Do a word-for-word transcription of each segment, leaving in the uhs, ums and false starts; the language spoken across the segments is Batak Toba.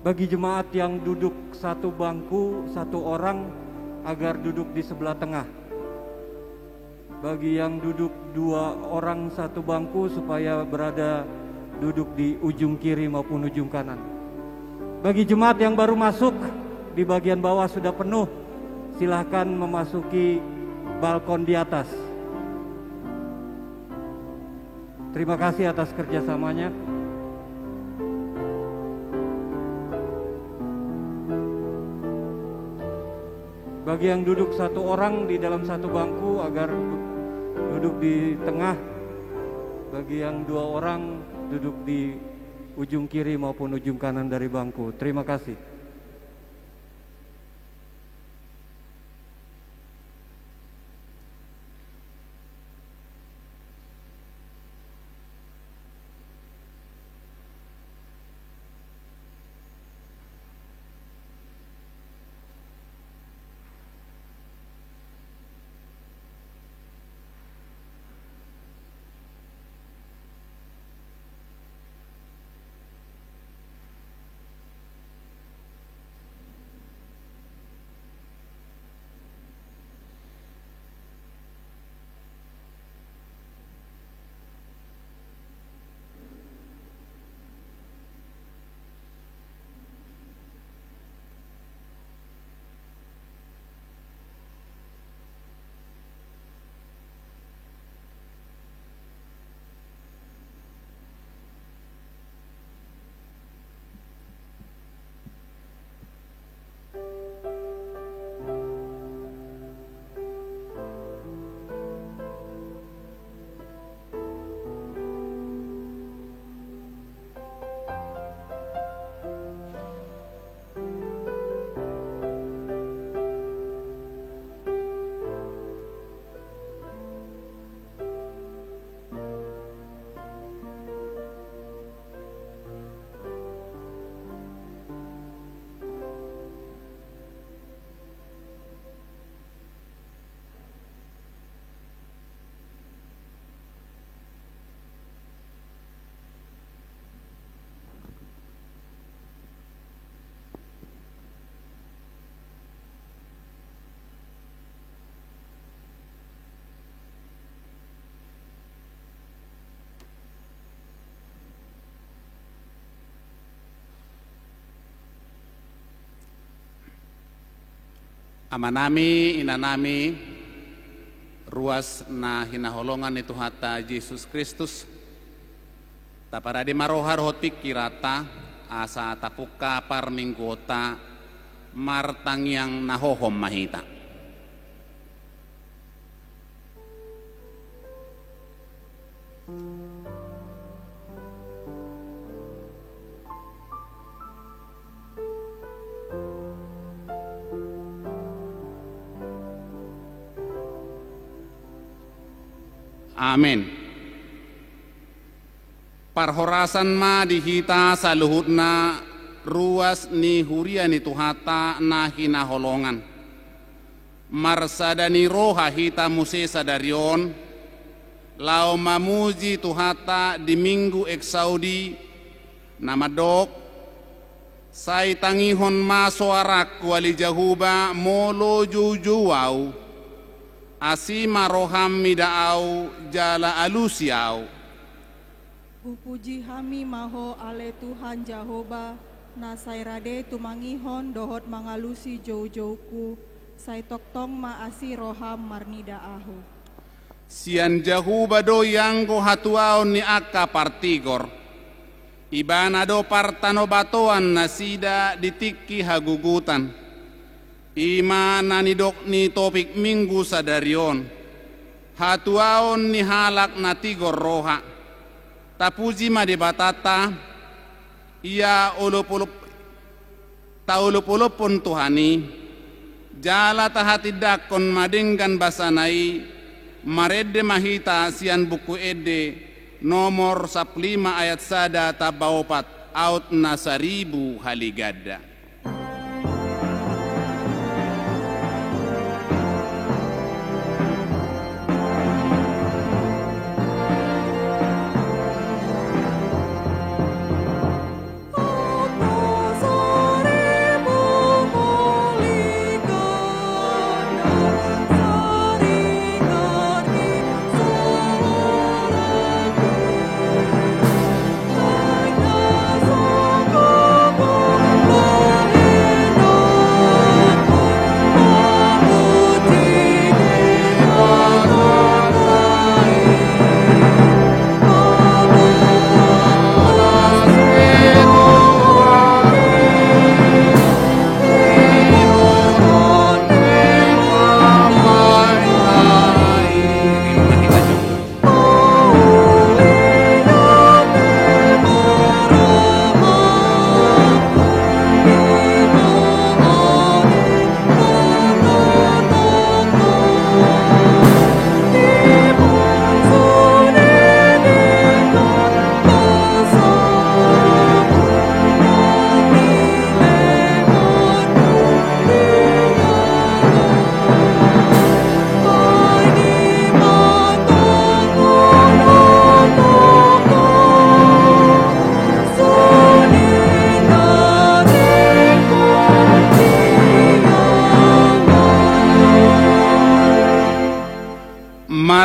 Bagi jemaat yang duduk satu bangku, satu orang, agar duduk di sebelah tengah. Bagi yang duduk dua orang satu bangku, supaya berada duduk di ujung kiri maupun ujung kanan. Bagi jemaat yang baru masuk, di bagian bawah sudah penuh, silahkan memasuki balkon di atas. Terima kasih atas kerjasamanya. Bagi yang duduk satu orang di dalam satu bangku, agar duduk di tengah. Bagi yang dua orang, duduk di ujung kiri maupun ujung kanan dari bangku. Terima kasih. Amanami, inanami, ruas na hinaholongan ni Tuhanta Jesus Kristus, taparade ma roha dohot pingkiranta, asa tapungka parmingguonta, martangiang na hohom ma hita. Amen. Parhorasan ma di hita saluhutna, ruas ni huria ni Tuhanta na hinaholongan. Marsada ni roha hita muse sadari on, laho mamuji Tuhanta di Minggu Exaudi, na mandok: Sai tangihon ma soarangku, ale Jahowa, molo joujou ahu, asi ma roham mida ahu, jala alusi ahu. Hupuji hami ma Ho, ale Tuhan Jahowa, na sai rade tumangihon dohot mangalusi joujoungku, sai tongtong ma asi roham marnida ahu. Sian Jahowa do ianggo hatuaon ni angka partigor. Ibana do partanobatoan nasida di tingki hagugutan. I ma na nidok ni topik Minggu sadari on, hatuaon ni halak na tigor roha. Tapuji ma Debatanta, ia olopolop, taolopolophon Tuhan i, jala tahatindangkon ma denggan basana i. Marende ma hita sian Buku Ende nomor sampulu lima ayat sada tamba opat, aut na saribu hali ganda.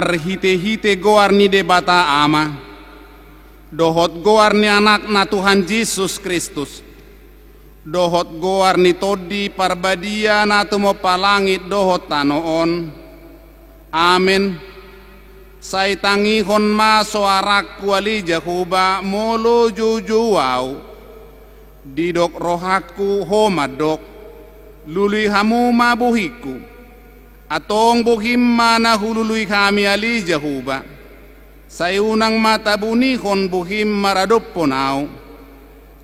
Marhite-hite goar ni Debata Ama, dohot goar ni Anakna Tuhan Jesus Kristus, dohot goar ni Tondi Parbadia na tumompa langit dohot tano on. Amen. Sai tangihon ma soarangku ale Jahowa molo joujou ahu. Didok rohangku, ho mandok: Lului hamu ma bohingku. Antong bohim ma na hulului hami ale Jahowa. Sai unang ma tabunihon bohim maradophon ahu.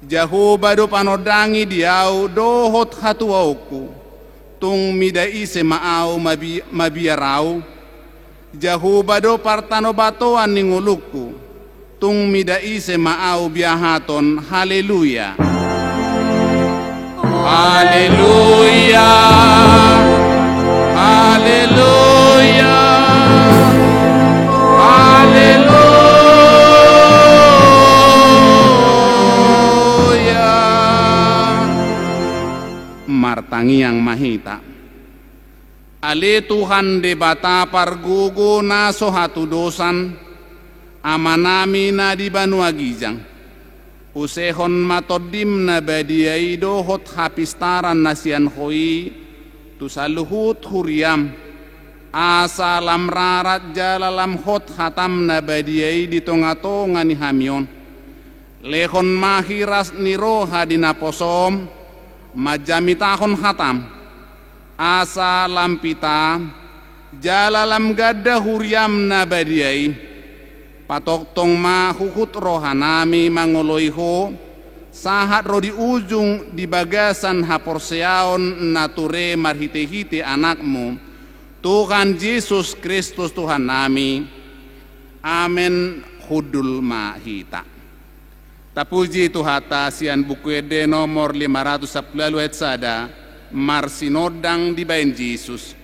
Jahowa do panondangi di ahu dohot hatuaonku. Tung mida ise ma ahu mabi-, mabiar ahu? Jahowa do partanobatoan ni ngolungku. Tung mida ise ma ahu biahaton? Haleluya. Haleluya. Haleluya. Haleluya. Martangiang ma hita. Ale Tuhan Debata pargogo na so hatudosan, Amanami na di banua ginjang, usehon ma Tondim na badia i dohot hapistaran na sian Ho i tu saluhut huriam, asa lam rarat jala lam hot hatam na badia i di tonga-tonga ni hami on. Lehon ma hiras ni roha di naposom manjamitahon hatam, asa lam pita jala lam ganda huriam na badia i. Patongtong ma huhut rohanami mangoloi Ho, sahat ro di ujung di bagasan haporseaon na ture marhite-hite Anakmu, Tuhan Jesus Kristus Tuhannami. Amen. Hundul ma hita. Tapuji Tuhanta sian Buku Ende nomor lima ratus sampulu ualu ayat sada, marsinondang dibaen Jesus.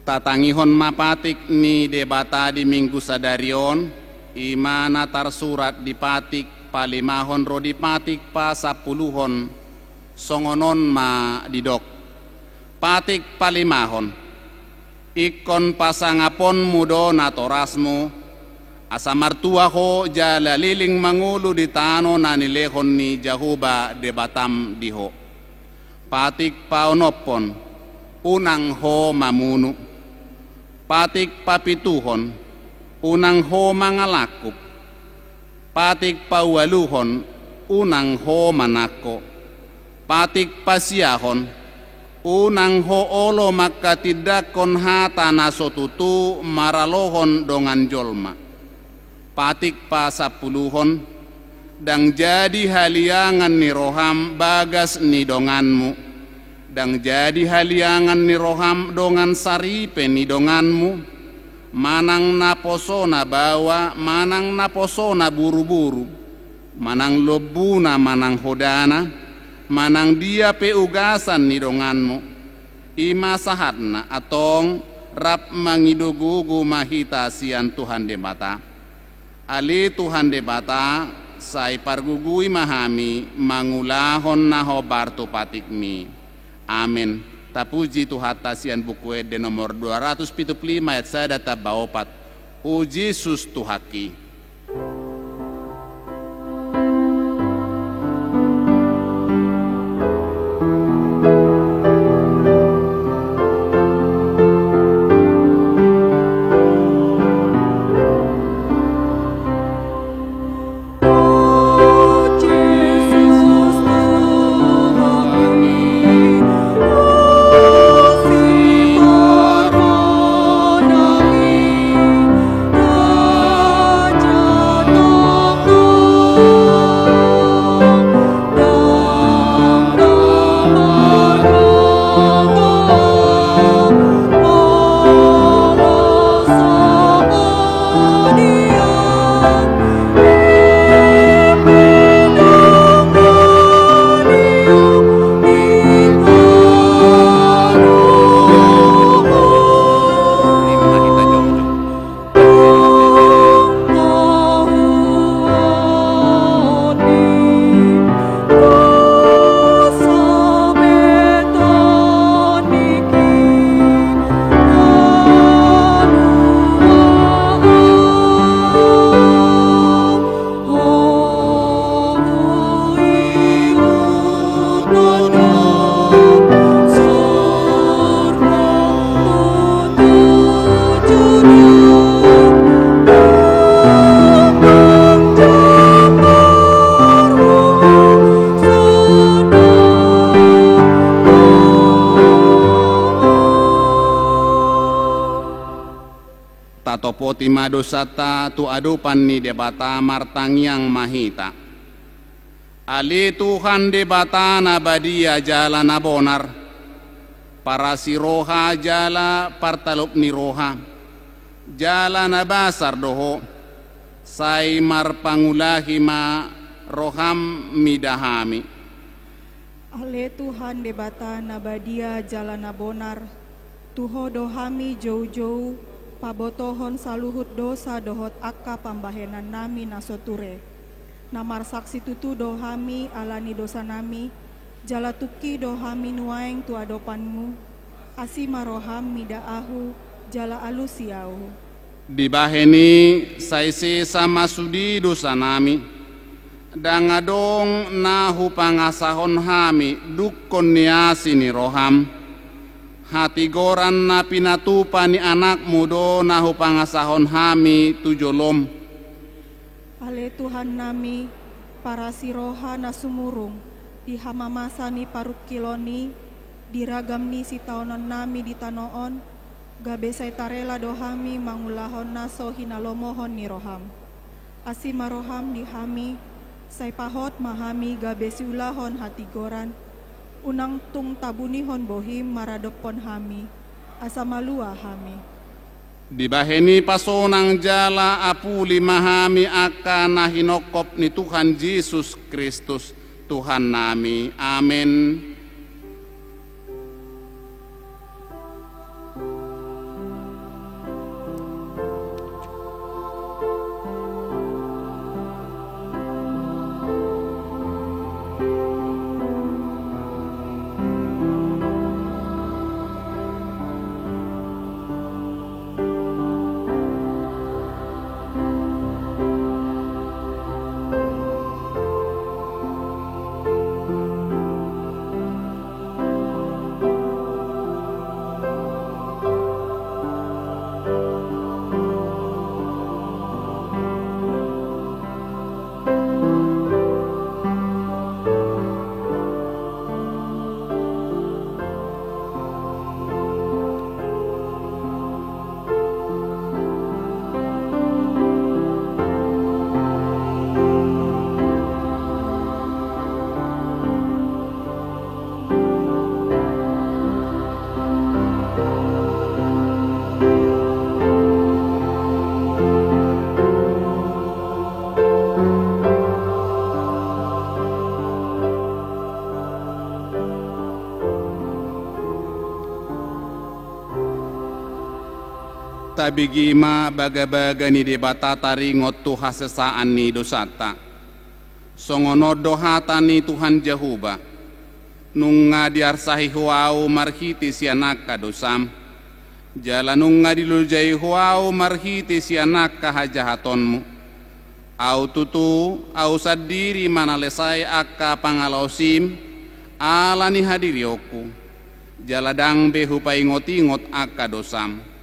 Tatangihon ma patik ni Debata di Minggu sadari on, i ma na tarsurat di patik palimahon ro di patik pasampuluhon, songon on ma didok. Patik palimahon. Ingkon pasangaponmu do natorasmu, asa martua ho jala leleng mangolu di tano na nilehon ni Jahowa Debatam di ho. Patik paonomhon, unang ho mamunu. Patik papituhon, unang ho mangalangkup. Patik paualuhon, unang ho manangko. Patik pasiahon, unang ho olo mangkatindangkon hata na so tutu maralohon dongan jolma. Patik pasampuluhon, ndang jadi haliangan ni roham bagas ni donganmu. Ndang jadi haliangan ni roham dongan saripe ni donganmu, manang naposona baoa, manang naposona buru-buru, manang lombuna, manang hodana, manang dia pe ugasan ni donganmu. I ma sahatna, antong rap mangido gogo ma hita sian Tuhan Debata. Ale Tuhan Debata, sai pargogoi ma hami mangulahon na hombar tu patikmi. Amen. Tapuji Tuhanta sian Buku Ende nomor dua ratus pitu pulu lima ayat sada tamba opat. O Jesus Tuhanki. Tima dosanta tu adopan ni Debata, martangiang ma hita. Ale Tuhan Debata na badia jala na bonar, parasi roha jala partalop ni roha, jala na basar do Ho, sai marpangulahi ma roham mida hami. Ale Tuhan Debata na badia jala na bonar, tu Ho do hami joujou pabotohon saluhut dosa dohot angka pambahenannami na so ture. Na marsaksi tutu do hami ala ni dosanami, jala tungki do hami nuaeng tu adopanmu, asi ma roham mida ahu, jala alusi ahu. Dibahen i sai sesa ma sude dosanami, ndang adong na hupangasahon hami dungkon ni asi ni roham. Hatigoran na pinatupa ni Anakmu do na hupangasahon hami tu jolom. Ale Tuhannami, parasi roha na sumurung di hamamasa ni parungkilon i, di ragam ni sitaononnami di tano on, gabe sai tarela do hami mangulahon na so hinalomohon ni roham. Asi ma roham di hami, sai pahot ma hami gabe siulahon hatigoran, unang tung tabunihon bohim maradophon hami, asa malua hami. Dibahen i pasonang jala apuli ma hami angka na hinongkop ni Tuhan Jesus Kristus, Tuhannami. Amen. Tabege ma bagabaga ni Debata taringot tu hasesaan ni dosanta. Songon on do hata ni Tuhan Jahowa: Nunga diarsahi Ho ahu marhite sian angka dosam, jala nunga dilojai Ho ahu marhite sian angka hajahatonmu. Ahu tutu, ahu sandiri manalesai angka pangalaosim ala ni hadirionku, jala ndang be hupaingotingot angka dosam.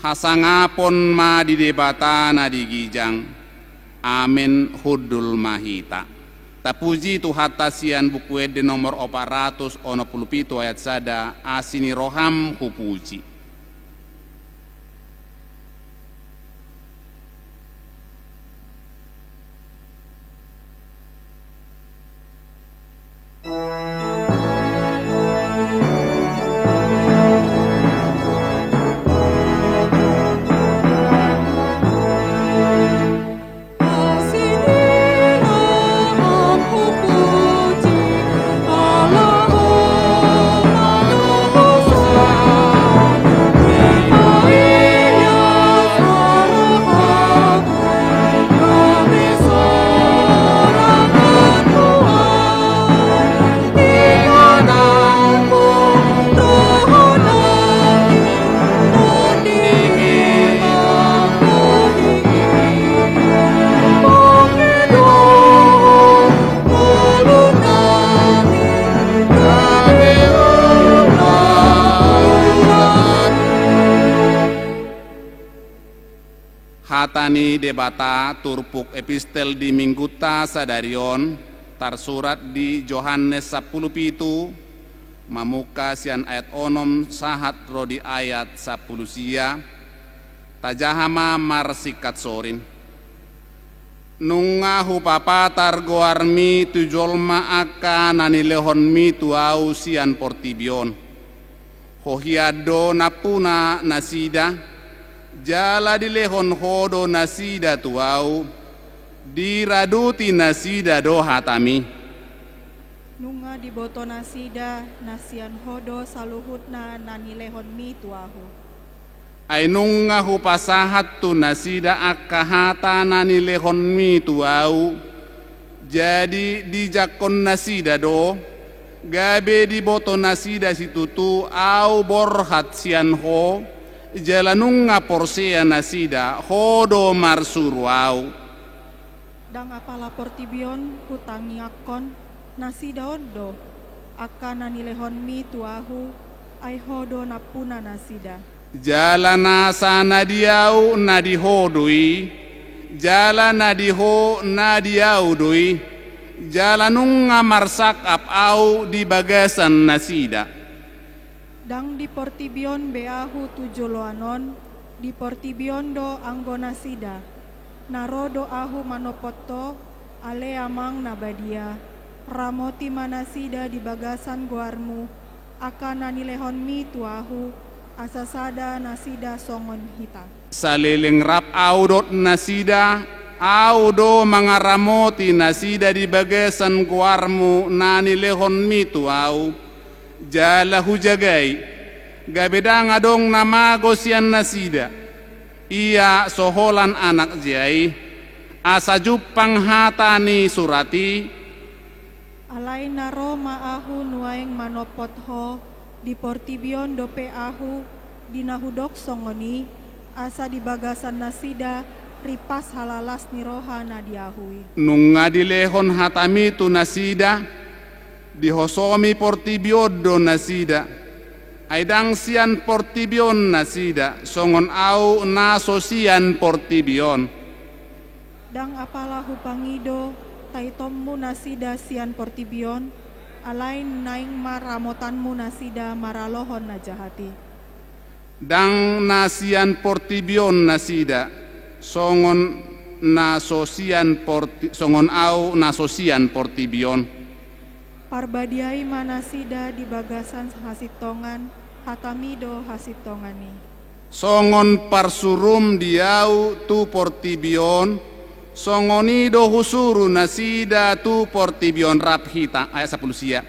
Hasangapon ma di Debata na di ginjang. Amen, hundul ma hita. Tapuji Tuhanta sian Buku Ende nomor opat ratus onom pulu pitu ayat sada, asi ni roham hupuji. Hata ni Debata turpuk epistel di Minggunta sadari on tarsurat di Johannes sampulu pitu, mamungka sian ayat onom sahat ro di ayat sampulu sia. Tajaha ma marsingkat sorin. Nunga hupapatar goarmi tu jolma angka na nilehonmi tu ahu sian portibi on. Ho hian do nampuna nasida, jala dilehon ho do nasida tu ahu, diraduti nasida do hatami. Nunga diboto nasida, na sian ho do saluhutna na nilehonmi tu ahu. Ai nunga hupasahat tu nasida angka hata na nilehonmi tu ahu, jadi dijangkon nasida do, gabe diboto nasida situtu ahu borhat sian ho, jala nunga porsea nasida ho do marsuru ahu. Ndang apala portibi on hutangiangkon, nasida on do angka na nilehonmi tu ahu, ai ho do nampuna nasida. Jala nasa na di ahu na di ho do i, jala na di ho na di ahu do i, jala nunga marsangap ahu di bagasan nasida. Ndang di portibi on be ahu tu joloan on, di portibi on do anggo nasida. Na ro do ahu manompot ho, ale Amang na badia, ramoti ma nasida di bagasan goarmu, angka na nilehonmi tu ahu, asa sada nasida songon hita. Saleleng rap ahu dohot nasida, ahu do mangaramoti nasida di bagasan goarmu na nilehonmi tu ahu, jala hujagai, gabe ndang adong na mago sian nasida, ia so holan anak jea i, asa jumpang hata ni surat i. Alai na ro ma ahu nuaeng manompot ho, di portibi on dope ahu, di na hudok songon i, asa di bagasan nasida rimpas halalas ni roha na di ahu i. Nunga dilehon hatami tu nasida, dihosomi portibi on do nasida, ai ndang sian portibi on nasida, songon ahu na so sian portibi on. Ndang apala hupangido taitonmu nasida sian portibi on, alai naeng ma ramotanmu nasida maralohon na jahat i. Ndang na sian portibi on nasida, songon na so sian porti-, songon ahu na so sian portibi on. Parbadiai ma nasida di bagasan hasintongan, hatami do hasintongan i. Songon parsurum di ahu tu portibi on, songon i do husuru nasida tu portibi on. Rap hita, ayat sampulu sia.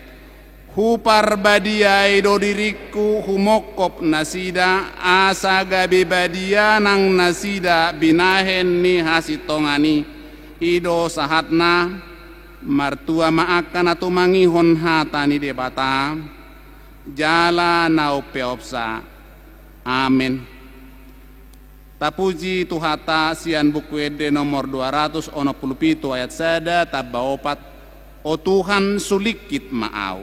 Huparbadiai do diringku humongkop nasida, asa gabe badia nang nasida binahen ni hasintongan i. I do sahatna. Martua ma angka na tumangihon hata ni Debata, jala na umpeopsa. Amen. Tapuji Tuhanta sian Buku Ende nomor dua ratus onom pulu pitu ayat sada tamba opat. O Tuhan, sulingkit ma ahu.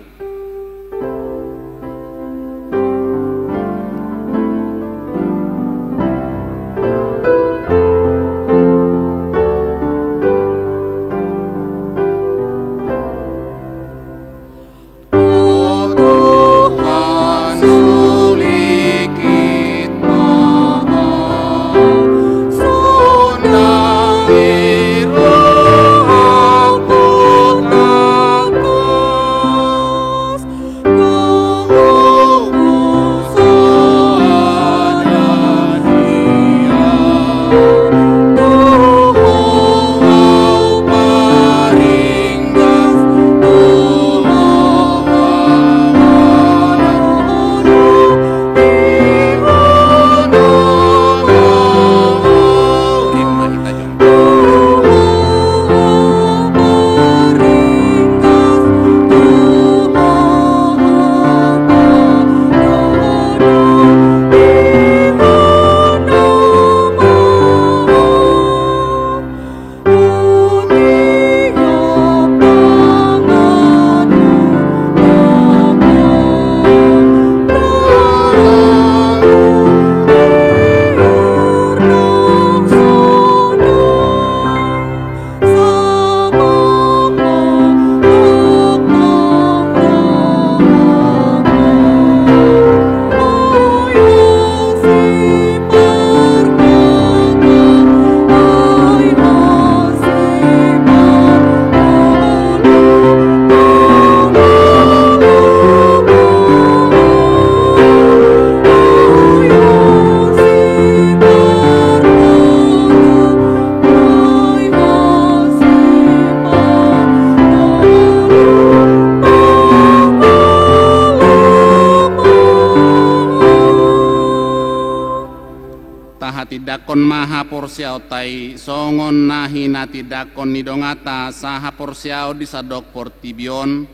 Tindanghon ma haporseaonta i songon na hinatindanghon ni donganta sahaporseaon di sandok portibi on.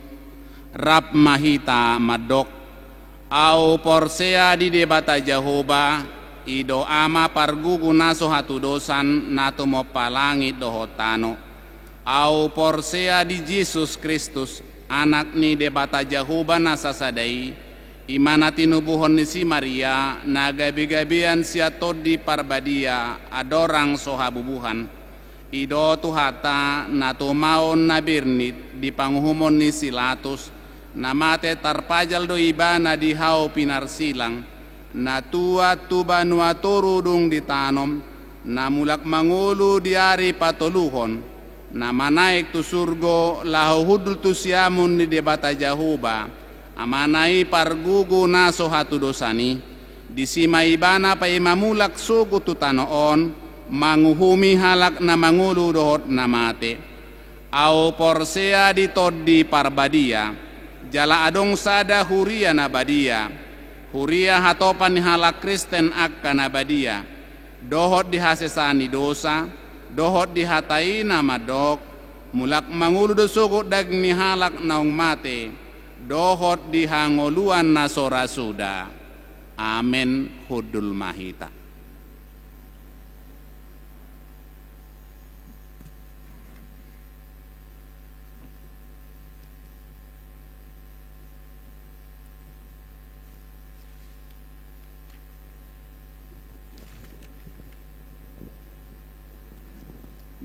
Rap ma hita mandok: Ahu porsea di Debata Jahowa, i do Ama pargugu na so hatudosan, na tumompa langit dohot tano. Ahu porsea di Jesus Kristus, Anak ni Debata Jahowa na sasada i, i ma na tinubuhon ni si Maria, na gabegabean sian Tondi Parbadia, andorang so habubuhan. I do Tuhanta, na tumaon na bernit di panguhumon ni si Latus, na mate tarpajal do Ibana di hau pinarsilang, na tuat tu banua toru dung ditanom, na mulak mangolu di ari patoluhon, na manaek tu surgo laho hundul tu siamun ni Debata Jahowa, Amana i pargugu na so hatudosan i. Disi ma Ibana paima mulak sogot tu tano on, manguhumi halak na mangolu dohot na mate. Ahu porsea di Tondi Parbadia, jala adong sada huria na badia, huria hatopan ni halak Kristen angka na badia, dohot di hasesaan ni dosa, dohot di hata i na mandok: Mulak mangolu do sogot daging ni halak naung mate, dohot di hangoluan na so ra suda. Amen. Hundul ma hita.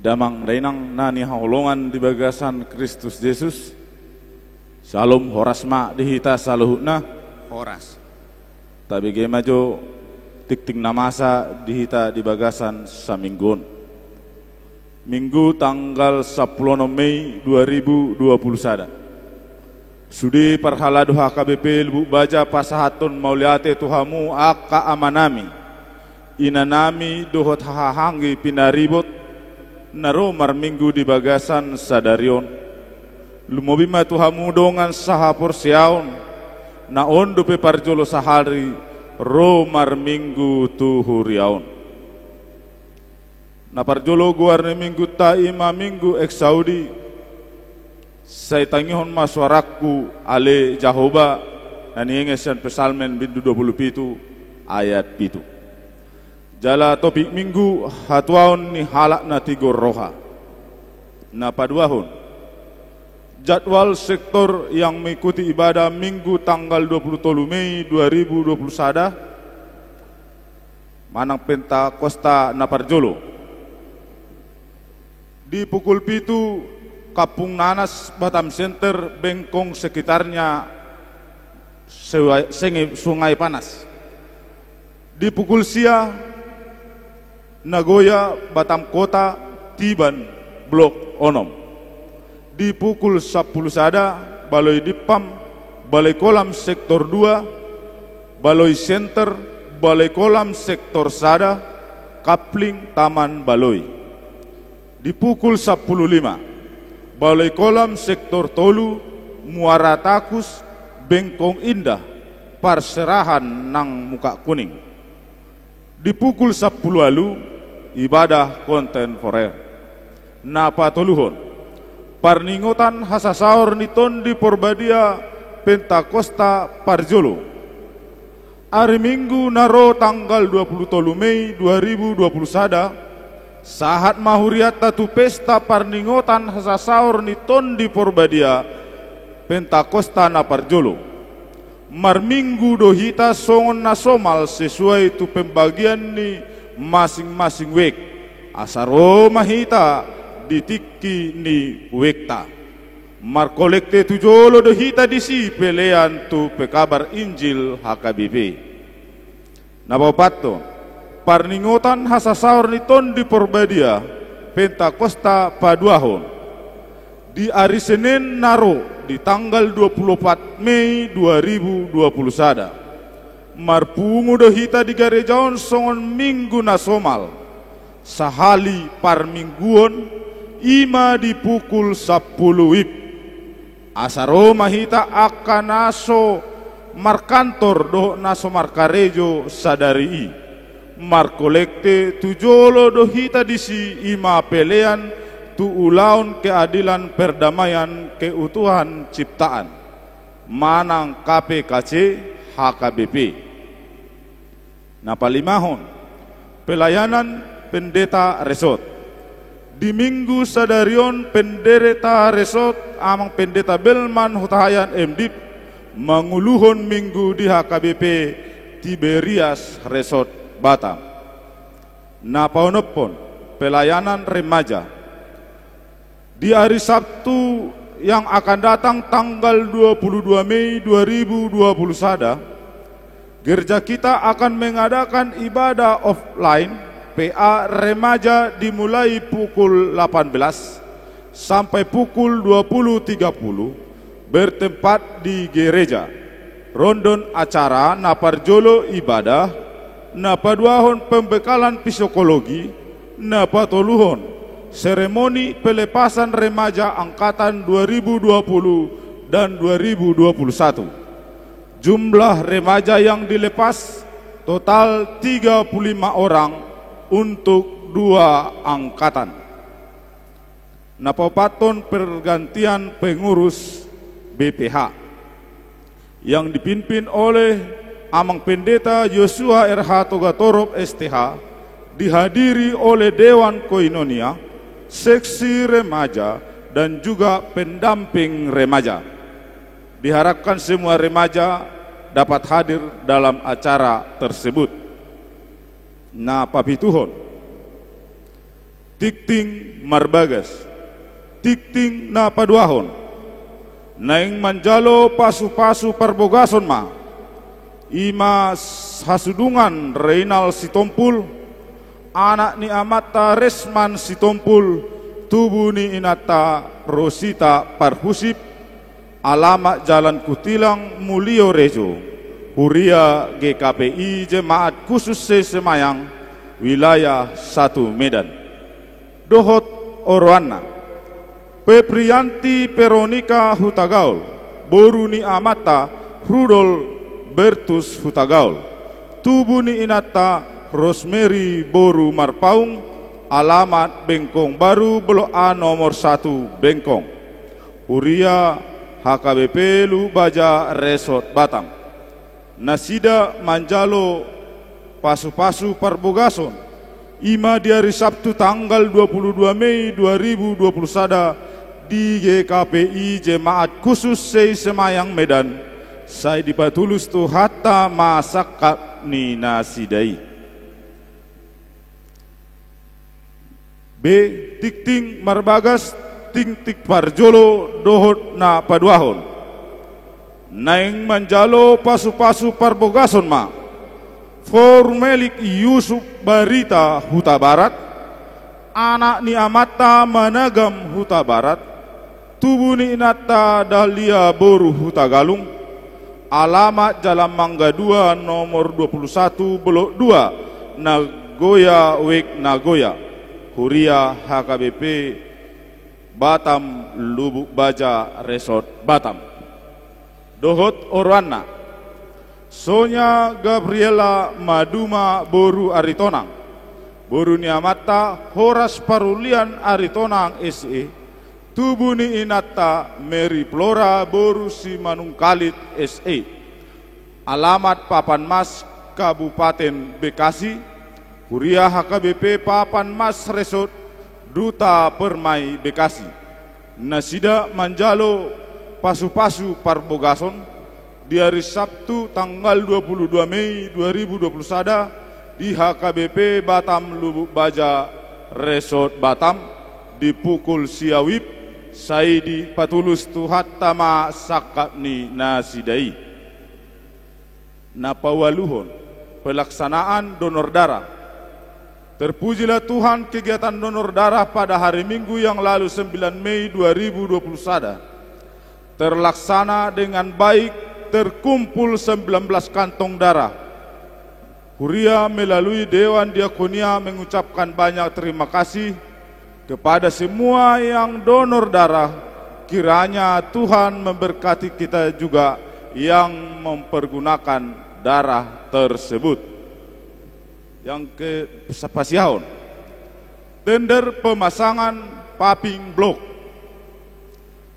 Damang dainang na nihaholongan di bagasan Kristus Jesus. Syalom, horas ma di hita saluhutna. Horas. Tabege ma jo tingting na masa di hita di bagasan saminggu on. Minggu tanggal sampulu onom Mei dua ribu dua pulu sada. Sude parhalado H K B P Lubuk Baja pasahathon mauliate tu hamu angka amanami, inanami dohot hahaanggi pinaribot na ro marminggu di bagasan sadari on. Lumobi ma tu hamu dongan sahaporseaon, na on dope parjolo sahali ro marminggu tu huria on. Na parjolo goar ni minggunta i ma Minggu Exaudi. Sai tangihon ma suarangku, ale Jahowa, na nienge sian Psalmen bindu dua pulu pitu ayat pitu. Jala topik minggu, hatuaon ni halak na tigor roha. Na paduahon, jadwal sektor yang mengikuti ibadah Minggu tanggal dua pulu tolu Mei dua ribu dua pulu sada, manang Pentakosta na parjolo. Di pukul pitu, Kampung Nanas, Batam Center, Bengkong sekitarnya, Sewa-, Senge-, Sungai Panas. Di pukul sia, Nagoya, Batam Kota, Tiban, Blok onom. Di pukul sampulu sada, Baloi Dippam, Baloi Kolam Sektor dua, Baloi Center, Baloi Kolam Sektor sada, Kapling, Taman Baloi. Di pukul sampulu lima, Baloi Kolam Sektor tolu, Muara Takus, Bengkong Indah, parserahan nang Mukak Kuning. Di pukul sampulu ualu, ibadah kontemporer. Na patoluhon, parningotan hasasaor ni Tondi Porbadia, Pentakosta parjolo. Ari Minggu na ro tanggal dua pulu tolu Mei dua ribu dua pulu sada, sahat ma hurianta tu pesta parningotan hasasaor ni Tondi Porbadia, Pentakosta na parjolo. Marminggu do hita songon na somal sesuai tu pembagian ni masing-masing wijk. Asa ro ma hita di tingki ni wikta. Markolekte tu jolo do hita disi pelean tu pekabar Injil H K B P. Na paopathon, parningotan hasasaor ni Tondi Porbadia, Pentakosta paduahon. Di ari Senen na ro di tanggal dua pulu opat Mei dua ribu dua pulu sada. Marpungu do hita di gareja on songon Minggu na somal. Sahali parmingguon, i ma di pukul sampulu WIB. Asa ro ma hita angka na so markantor dohot na so markarejo sadari i. Markolekte tu jolo do hita disi, i ma pelean tu ulaon keadilan, perdamaian, keutuhan ciptaan, manang K P K C, H K B P. Na palimahon, pelayanan pendeta resort. Di minggu sadari on pendeta resort, Amang Pendeta Belman Hutahaean, M Div, manguluhon minggu di H K B P Tiberias Resort Batam. Na paonomhon, pelayanan remaja. Di hari Sabtu yang akan datang, tanggal dua puluh dua Mei dua ribu dua puluh sada, gereja kita akan mengadakan ibadah offline, P A remaja, dimulai pukul delapan belas sampai pukul dua puluh tiga puluh, bertempat di gereja. Rondon acara: na parjolo ibadah, na paduahon pembekalan psikologi, na patoluhon seremoni pelepasan remaja angkatan dua ribu dua puluh dan dua ribu dua puluh satu. Jumlah remaja yang dilepas total tiga puluh lima orang untuk dua angkatan. Na paopathon, pergantian pengurus B P H yang dipimpin oleh Amang Pendeta Yosua R H Togatorop, S T H, dihadiri oleh Dewan Koinonia, seksi remaja, dan juga pendamping remaja. Diharapkan semua remaja dapat hadir dalam acara tersebut. Na papituhon, tingting marbagas. Tingting na paduahon, naeng manjalo pasupasu parbogason ma, i ma hasudungan Reinald Sitompul, anak ni amanta Resman Sitompul, tubu ni inanta Rosita Parhusip, alamat Jalan Kutilang, Mulio Rejo, huria G K P I Jemaat Khusus Seisemayang, wilayah satu Medan. Dohot oroanna, Peprianti Veronica Hutagaol, boru ni amanta Rudol Bertus Hutagaol, tubu ni inanta Rosemary boru Marpaung, alamat Bengkong Baru, Blok A nomor satu, Bengkong. Huria H K B P Lubuk Baja Resort Batam. Nasida manjalo pasupasu parbogason, i ma di ari Sabtu tanggal dua puluh dua Mei dua ribu dua puluh sada, di G K P I Jemaat Khusus Seisemayang Medan, sai dipatulus Tuhanta ma sangkap ni nasida i. B. Tingting marbagas, tingting parjolo dohot na paduahon. Naeng manjalo pasupasu parbogason ma Formelik Yusuf Barita Hutabarat, anak ni amanta Managam Hutabarat, tubu ni inanta Dahlia boru Hutagalung, alamat Jalan Mangga dua nomor dua puluh satu, Blok dua, Nagoya Wijk, Nagoya. Huria H K B P Batam Lubuk Baja Resort Batam. Dohot oroanna, Sonia Gabriela Maduma boru Aritonang, boru ni amanta Horas Parulian Aritonang, S E, tubu ni inanta Mary Flora boru Simanungkalit, S E. Alamat Papan Mas, Kabupaten Bekasi, huria H K B P Papan Mas Resort, Duta Permai, Bekasi. Nasida manjalo pasupasu parbogason di ari Sabtu tanggal dua puluh dua Mei dua ribu dua puluh sada di H K B P Batam Lubuk Baja Resort Batam, di pukul sia WIB, sai dipatulus Tuhanta ma sangkap ni nasida i. Na paualuhon, pelaksanaan donor darah. Terpujilah Tuhan, kegiatan donor darah pada hari Minggu yang lalu, sembilan Mei dua ribu dua puluh sada, terlaksana dengan baik, terkumpul sembilan belas kantong darah. Huria melalui Dewan Diakonia mengucapkan banyak terima kasih kepada semua yang donor darah. Kiranya Tuhan memberkati kita juga yang mempergunakan darah tersebut. Yang ke, sa-, pasiahon. Tender pemasangan paving block.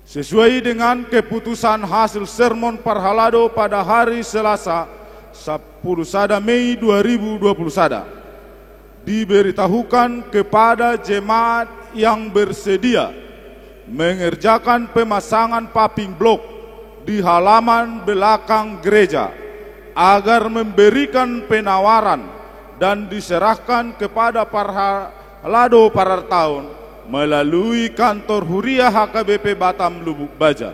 Sesuai dengan keputusan hasil sermon parhalado pada hari Selasa, sapuluh sada Mei dua ribu dua puluh sada, diberitahukan kepada jemaat yang bersedia mengerjakan pemasangan paving block di halaman belakang gereja, agar memberikan penawaran dan diserahkan kepada parhalado parartaon melalui kantor huria H K B P Batam Lubuk Baja.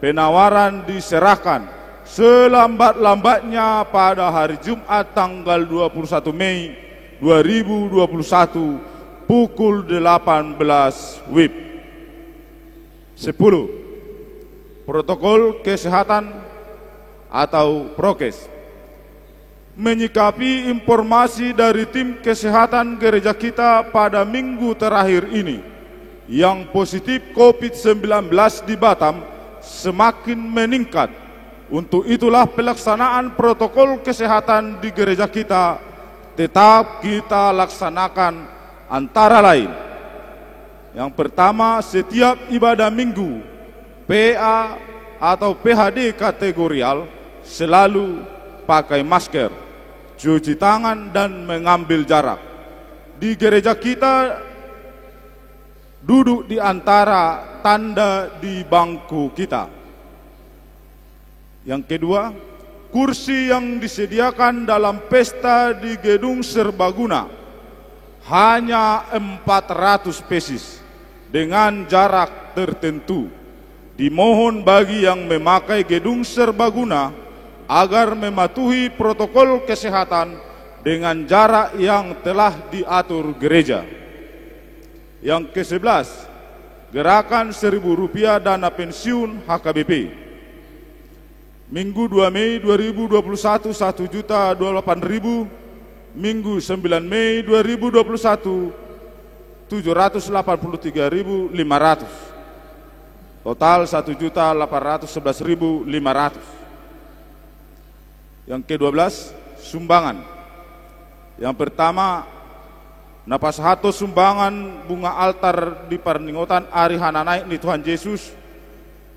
Penawaran diserahkan selambat-lambatnya pada hari Jumat tanggal dua puluh satu Mei dua ribu dua puluh satu pukul delapan belas wib. Sepuluh. Protokol kesehatan atau prokes. Menyikapi informasi dari tim kesehatan gereja kita pada minggu terakhir ini, yang positif covid sembilan belas di Batam semakin meningkat. Untuk itulah pelaksanaan protokol kesehatan di gereja kita tetap kita laksanakan, antara lain: yang pertama, setiap ibadah minggu, P A atau P H D kategorial selalu pakai masker, cuci tangan, dan mengambil jarak. Di gereja kita, duduk di antara tanda di bangku kita. Yang kedua, kursi yang disediakan dalam pesta di gedung serbaguna hanya empat ratus pesis dengan jarak tertentu. Dimohon bagi yang memakai gedung serbaguna agar mematuhi protokol kesehatan dengan jarak yang telah diatur gereja. Yang kesebelas, gerakan seribu rupiah dana pensiun H K B P. Minggu dua Mei dua ribu dua puluh satu, satu juta dua puluh delapan ribu. Minggu sembilan Mei dua ribu dua puluh satu, tujuh ratus delapan puluh tiga ribu lima ratus. Total satu juta delapan ratus sebelas ribu lima ratus. Yang kedua belas, sumbangan. Yang pertama, na pasahathon sumbangan bunga altar di parningotan ari hananaek ni Tuhan Jesus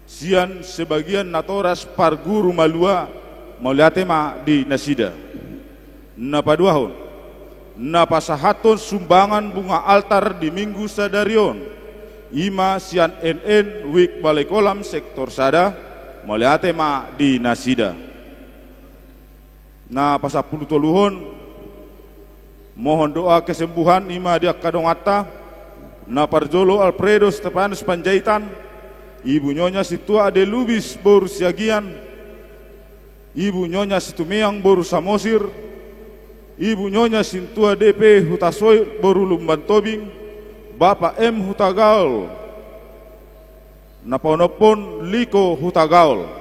sian sebagian natoras parguru malua, mauliate ma di nasida. Na paduahon, na pasahathon sumbangan bunga altar di Minggu sadari on, i ma sian N N Wik Balai Kolam sektor sada, mauliate ma di nasida. Na pasampulu toluhon, mohon doa kesembuhan i ma di angka donganta. Na parjolo, Alfredo Stefanus Panjaitan, Ibu Nyonya Sintua Ade Lubis boru Siagian, Ibu Nyonya Situmeang boru Samosir, Ibu Nyonya Sintua D P Hutasoit boru Lumban Tobing, Bapak M Hutagaol, na paonomhon Liko Hutagaol.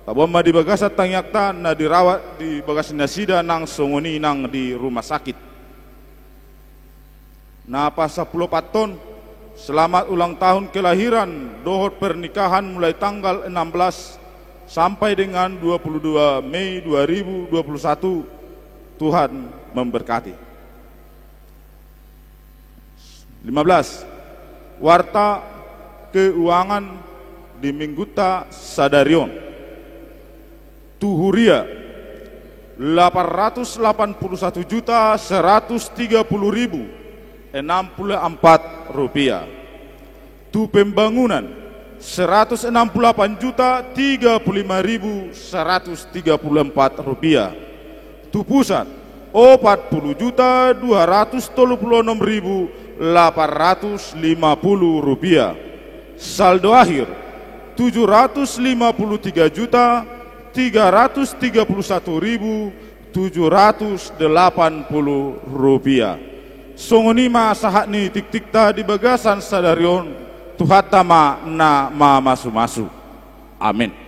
Taboan ma di bagasan tangiangta na dirawat di bagas nasida nang songon i nang di rumah sakit. Na pasampulu opat on, selamat ulang tahun kelahiran dohot pernikahan mulai tanggal enam belas sampai dengan dua puluh dua Mei dua ribu dua puluh satu. Tuhan memberkati. Lima belas, warta keuangan di Minggunta sadari on. Tu huria, delapan ratus delapan puluh satu juta seratus tiga puluh ribu enam puluh empat rupiah. Tu pembangunan, seratus enam puluh delapan juta tiga puluh lima ribu seratus tiga puluh empat rupiah. Tu pusat, opat puluh juta dua ratus tolu puluh onom ribu delapan ratus lima puluh rupiah. Saldo akhir, tujuh ratus lima puluh tiga juta tiga ratus tiga puluh satu ribu tujuh ratus delapan puluh rupiah. Songon i ma sahat ni tingtingta di bagasan sadari on, Tuhanta ma na mamasumasu. Amin.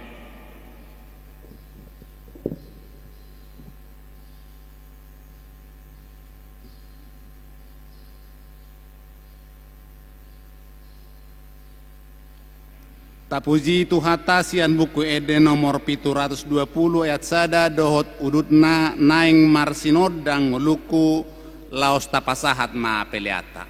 Tapuji Tuhanta sian Buku Ende nomor pitu ratus dua pulu ayat sada dohot udutna. Naeng marsinondang ngolungku, laos tapasahat ma peleanta.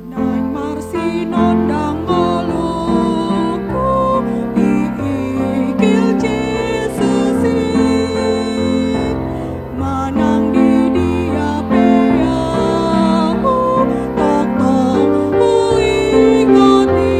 Naeng marsinondang ngolungku, iigil Jesus i, manang di dia pe ahu, tongtong huingot i.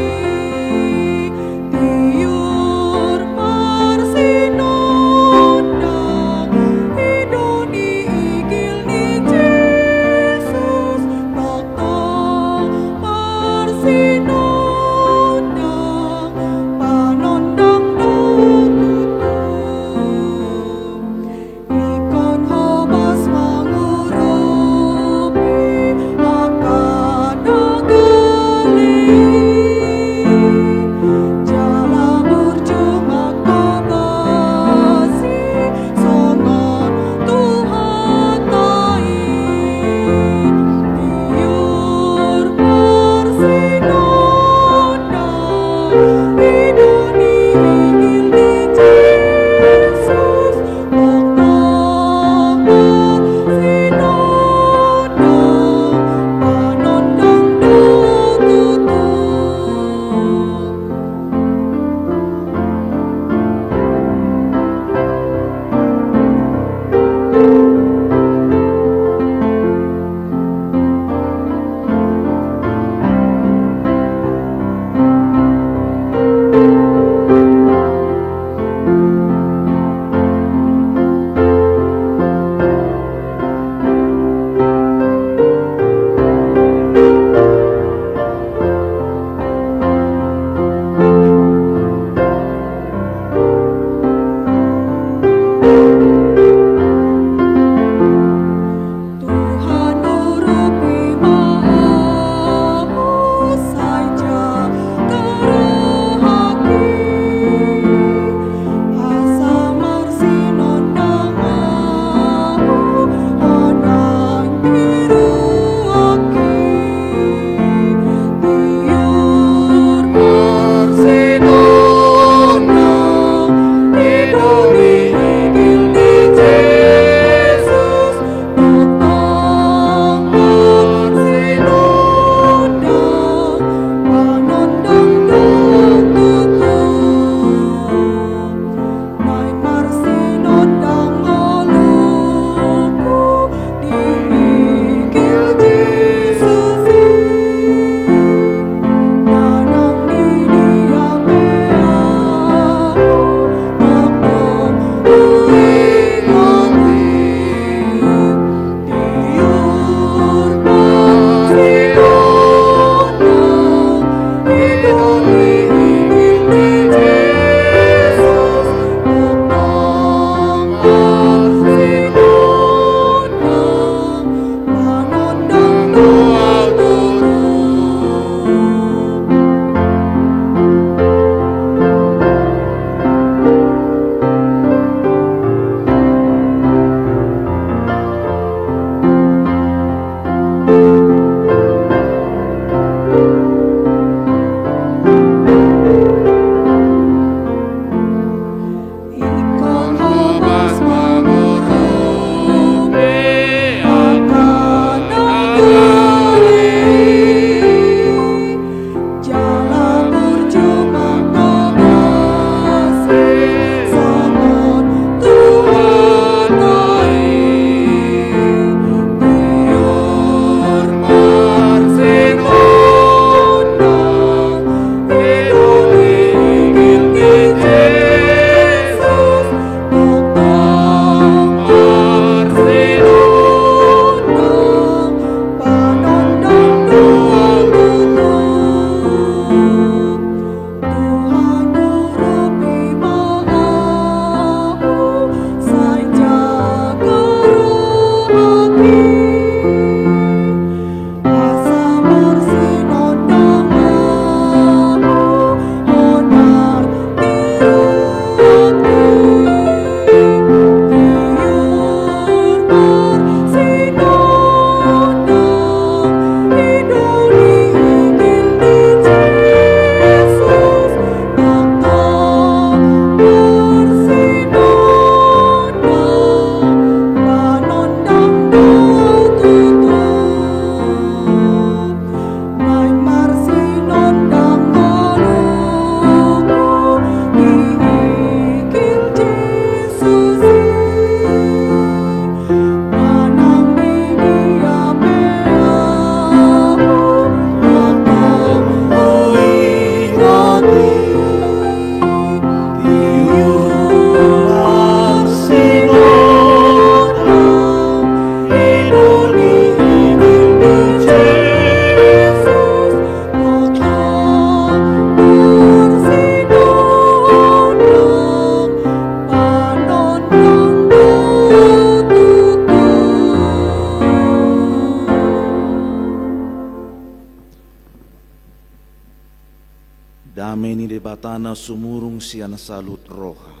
Debata na sumurung sian saluhut roha,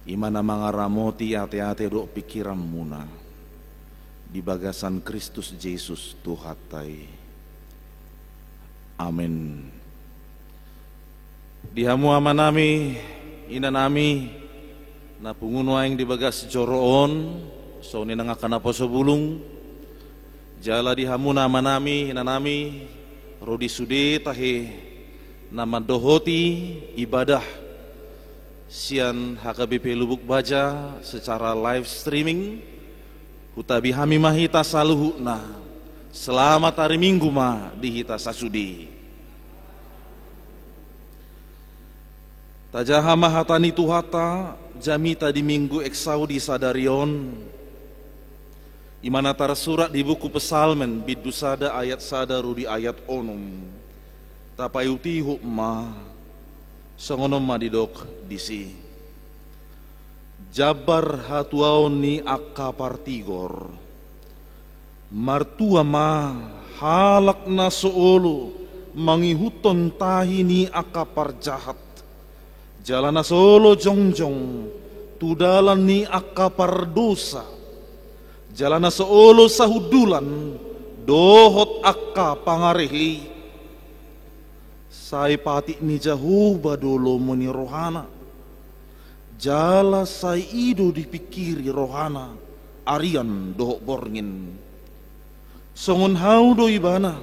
i ma na mangaramoti ateate dohot pingkiranmuna di bagasan Kristus Jesus Tuhanta i. Amen. Di hamu amanami, inanami, na pungu nuaeng di bagas joro on, songon i nang angka naposo bulung, jala di hamu na amanami, inanami, ro di sude tahe na mandohoti ibadah sian H K B P Lubuk Baja secara live streaming, hutabi hami ma hita saluhutna. Selamat hari Minggu ma di hita sasude. Tajaha ma hata ni Tuhanta, jamita di Minggu Exaudi sadari on, i ma na tarsurat di buku Psalmen, bindu sada ayat sada ro di ayat onom. Tapaihutihut ma, songon on ma didok disi. Jambar hatuaon ni angka partigor. Martua ma halak na so olo mangihuthon tahi ni angka parjahat, jala na so olo jongjong tu dalan ni angka pardosa, jala na so olo sahundulan dohot angka pangarehe i. Sai patik ni Jahowa do lomo ni rohana, jala sai i do dipingkiri rohana arian dohot borngin. Songon hau do ibana,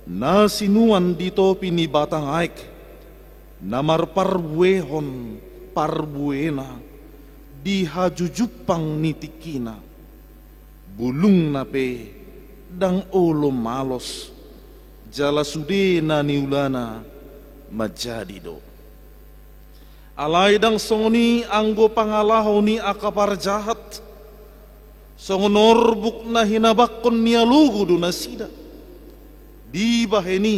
na sinuan di topi ni batang aek, na marparbuehon parbuena di hajujumpang ni tingkina. Bulungna pe ndang olo malos, jala sude na niulana manjadi do. Alai ndang songon i anggo pangalaho ni angka parjahat, songon orbuk na hinabangkon ni alogo do nasida. Dibahen i,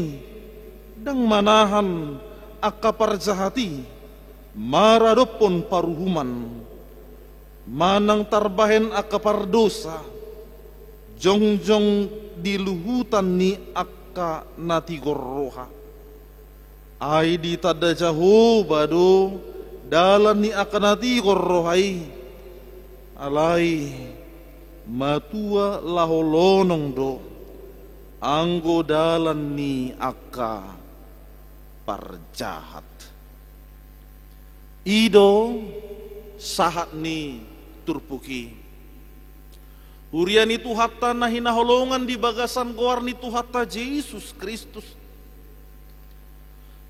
ndang manahan angka parjahat i maradophon paruhuman, manang tarbahen angka pardosa, jongjong di luhutan ni angka na tigor roha. Ai ditanda Jahowa do dalan ni angka na tigor roha i, alai matua laho lonong do anggo dalan ni angka parjahat. I do sahat ni turpuk i. Huria ni Tuhanta na hinaholongan di bagasan goar ni Tuhanta Jesus Kristus.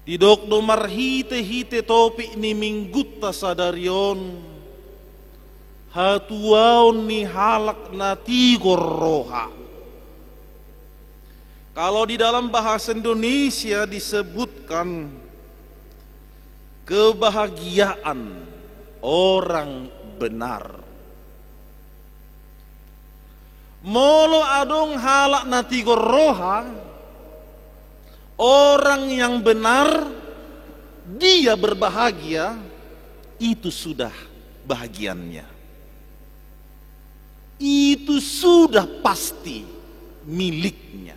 Didok do marhitehite topik ni Minggunta sadari on, hatuaon ni halak na tigor roha. Kalau di dalam bahasa Indonesia disebutkan kebahagiaan orang benar. Molo adong halak na tigor roha, orang yang benar, dia berbahagia, itu sudah bahagiannya. Itu sudah pasti miliknya.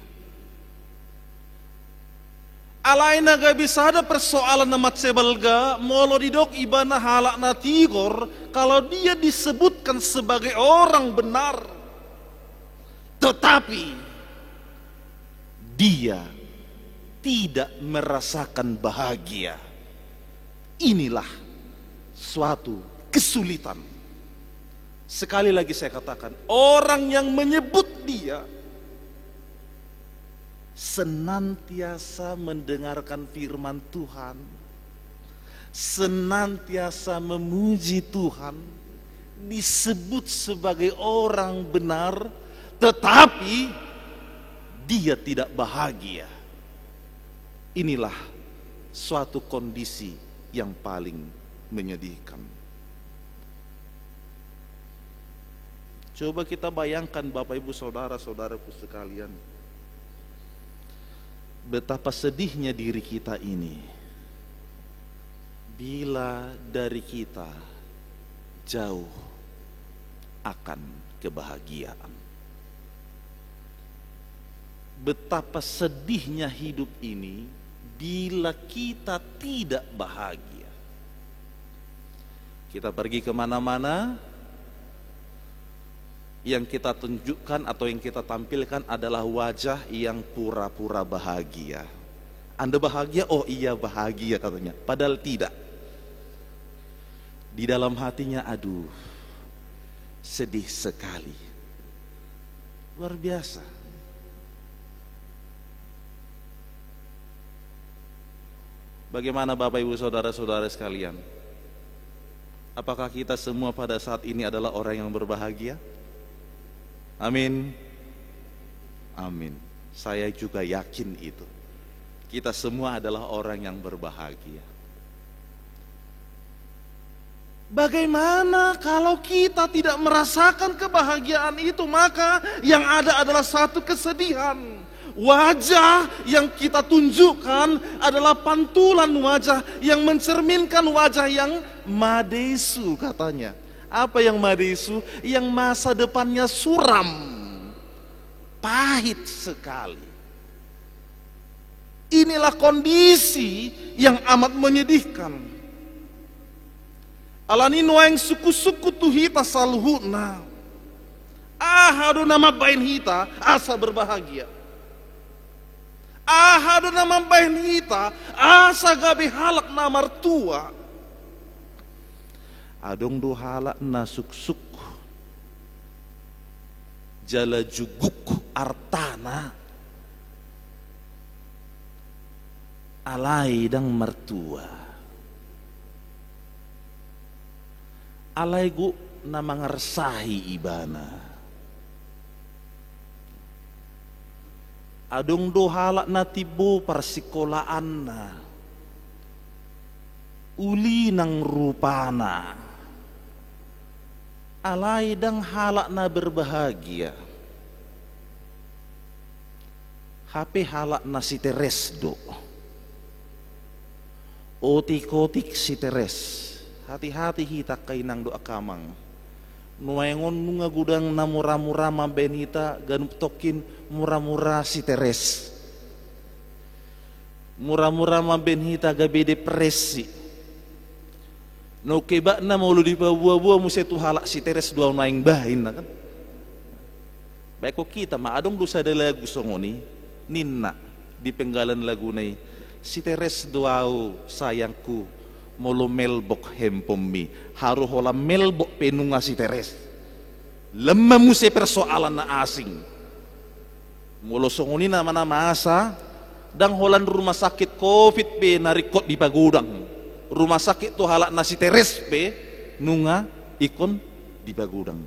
Alai na gabe sada persoalan na mansai balga, molo didok ibana halak na tigor, kalau dia disebutkan sebagai orang benar, tetapi dia tidak merasakan bahagia. Inilah suatu kesulitan. Sekali lagi saya katakan, orang yang menyebut dia senantiasa mendengarkan firman Tuhan, senantiasa memuji Tuhan, disebut sebagai orang benar, tetapi dia tidak bahagia. Inilah suatu kondisi yang paling menyedihkan. Coba kita bayangkan, Bapak, Ibu, saudara-saudaraku sekalian, betapa sedihnya diri kita ini bila dari kita jauh akan kebahagiaan. Betapa sedihnya hidup ini Bila kita tidak bahagia, kita pergi kemana-mana, yang kita tunjukkan atau yang kita tampilkan adalah wajah yang pura-pura bahagia. "Anda bahagia?" "Oh iya, bahagia," katanya. Padahal tidak. Di dalam hatinya, "Aduh, sedih sekali." Luar biasa. Bagaimana, Bapak, Ibu, saudara-saudara sekalian? Apakah kita semua pada saat ini adalah orang yang berbahagia? Amin. Amin. Saya juga yakin itu. Kita semua adalah orang yang berbahagia. Bagaimana kalau kita tidak merasakan kebahagiaan itu? Maka yang ada adalah satu kesedihan. Wajah yang kita tunjukkan adalah pantulan wajah yang mencerminkan wajah yang madesu, katanya. Apa yang madesu? Yang masa depannya suram, pahit sekali. Inilah kondisi yang amat menyedihkan. Alani nuaeng sungkun-sungkun tu hita saluhutna. Aha do na mambahen hita asa berbahagia? Aha do na mambahen hita asa gabe halak na martua? Adong do halak na suksuk jala juguk artana, alai ndang martua. Alai gok na mangarsahi ibana. Adong do halak na timbo parsikolaanna, uli nang rupana, alai ndang halak na berbahagia. Hape halak na siteres do. Otik-otik siteres. Hati-hati hita angka inang dohot angka amang. Nuaeng on nunga godang na mura-mura mambahen hita, ganup tongkin mura-mura siteres. Mura-mura mambahen hita gabe depresi. Nunga hebatna molo dipaboa-boa muse tu halak siteres do au naeng bah, ninna kan. Baen hita ma, adong do sada lagu songon i, ninna di penggalan laguna i, "Siteres do au sayangku, molo mailbox handphonemi, haru holan mailbox pe nunga siteres." Lam ma muse persoalan na asing. Molo songon i nama na masa, ndang holan rumah sakit covid pe na ringkot dipagodang. Rumah sakit tu halak na siteres pe nunga ingkon dipagodang.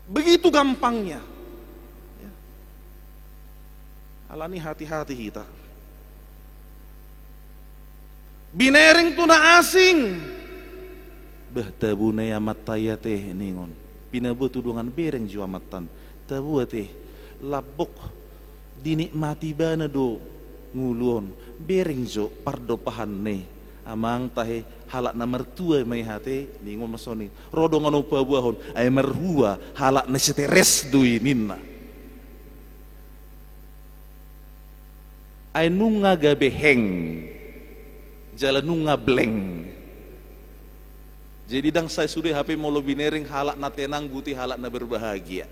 Begitu gampangnya. Ya. Alani hati-hati hita. Binereng tu na asing. Bah, tabo na i amanta i ate, ningon. Pinaboa tu dongan, bereng jo amanta an. Tabo ate, lambok dinikmati ibana do ngolu on. Bereng jo pardompahan ni amang tahe, halak na martua ma i ate, ningon ma songon i. Ro dongan on paboahon, ai marhua halak na siteres do i, ninna. Ai nunga gabe heng, jala nunga blank. Jadi ndang sai sude hape molo binereng halak na tenang, boti halak na berbahagia.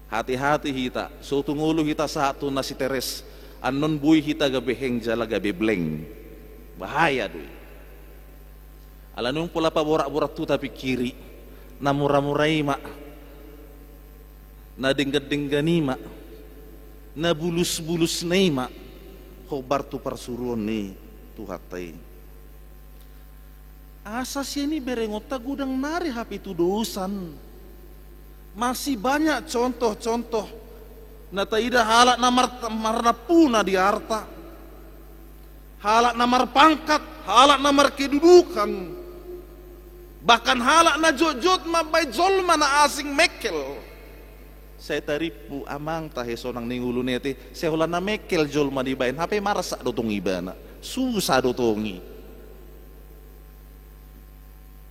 Hati-hati hita, so tung olo hita sahat tu na siteres, annon boi hita gabe heng jala gabe blank. Bahaya do i. Alani on pola paborat-borat tu tapingkiri, na mura-mura i ma, na denggan-denggan i ma, na bulus-bulus na i ma, hombar tu parsuruon ni Tuhanta i. Asa sian i berengonta godang nari hape tudosan. Masih banyak contoh-contoh na taida halak na mar-, marnampuna di arta. Halak na marpangkat, halak na markedudukan, bahkan halak na jotjot mambahen jolma na asing mengkel. Sai tarimpu amang tahe sonang ni ngoluna i ate, sai holan na mengkel jolma dibahen, hape marsak do tong ibana, susah do tong i.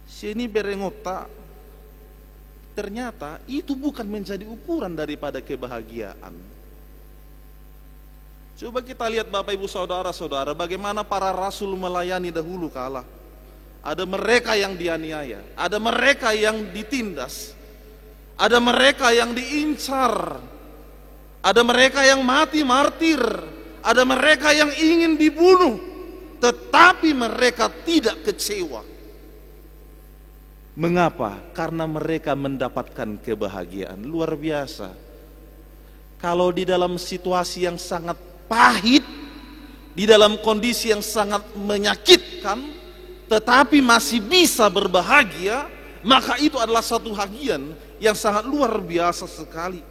Sian i berengonta, ternyata itu bukan menjadi ukuran daripada kebahagiaan. Coba kita lihat, Bapak, Ibu, Saudara-saudara, bagaimana para rasul melayani dahulu kala. Ada mereka yang dianiaya, ada mereka yang ditindas, ada mereka yang diincar, ada mereka yang mati martir, ada mereka yang ingin dibunuh, tetapi mereka tidak kecewa. Mengapa? Karena mereka mendapatkan kebahagiaan luar biasa. Kalau di dalam situasi yang sangat pahit, di dalam kondisi yang sangat menyakitkan, tetapi masih bisa berbahagia, maka itu adalah satu bagian yang sangat luar biasa sekali.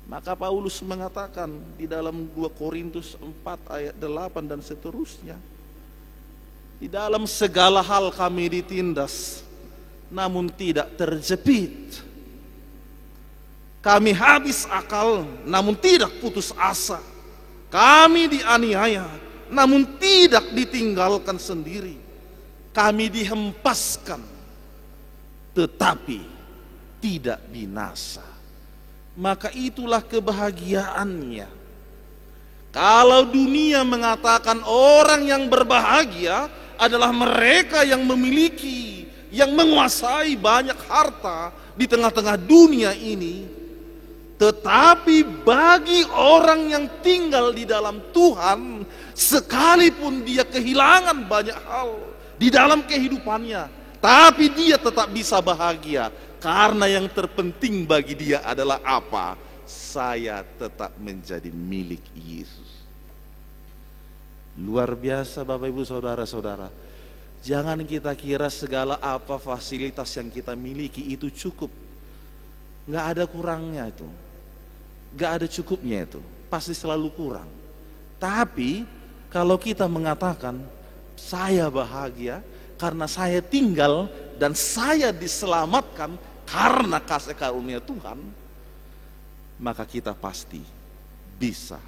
Maka Paulus mengatakan di dalam dua Korintus empat ayat delapan dan seterusnya, "Di dalam segala hal kami ditindas, namun tidak terjepit. Kami habis akal, namun tidak putus asa. Kami dianiaya, namun tidak ditinggalkan sendiri. Kami dihempaskan, tetapi tidak binasa." Maka itulah kebahagiaannya. Kalau dunia mengatakan orang yang berbahagia adalah mereka yang memiliki, yang menguasai banyak harta di tengah-tengah dunia ini, tetapi bagi orang yang tinggal di dalam Tuhan, sekalipun dia kehilangan banyak hal di dalam kehidupannya, tapi dia tetap bisa bahagia, karena yang terpenting bagi dia adalah apa? Saya tetap menjadi milik Yesus. Luar biasa, Bapak, Ibu, Saudara-saudara. Jangan kita kira segala apa fasilitas yang kita miliki itu cukup. Nggak ada kurangnya itu. Nggak ada cukupnya itu. Pasti selalu kurang. Tapi, kalau kita mengatakan, "Saya bahagia karena saya tinggal dan saya diselamatkan karena kasih karunia Tuhan," maka kita pasti bisa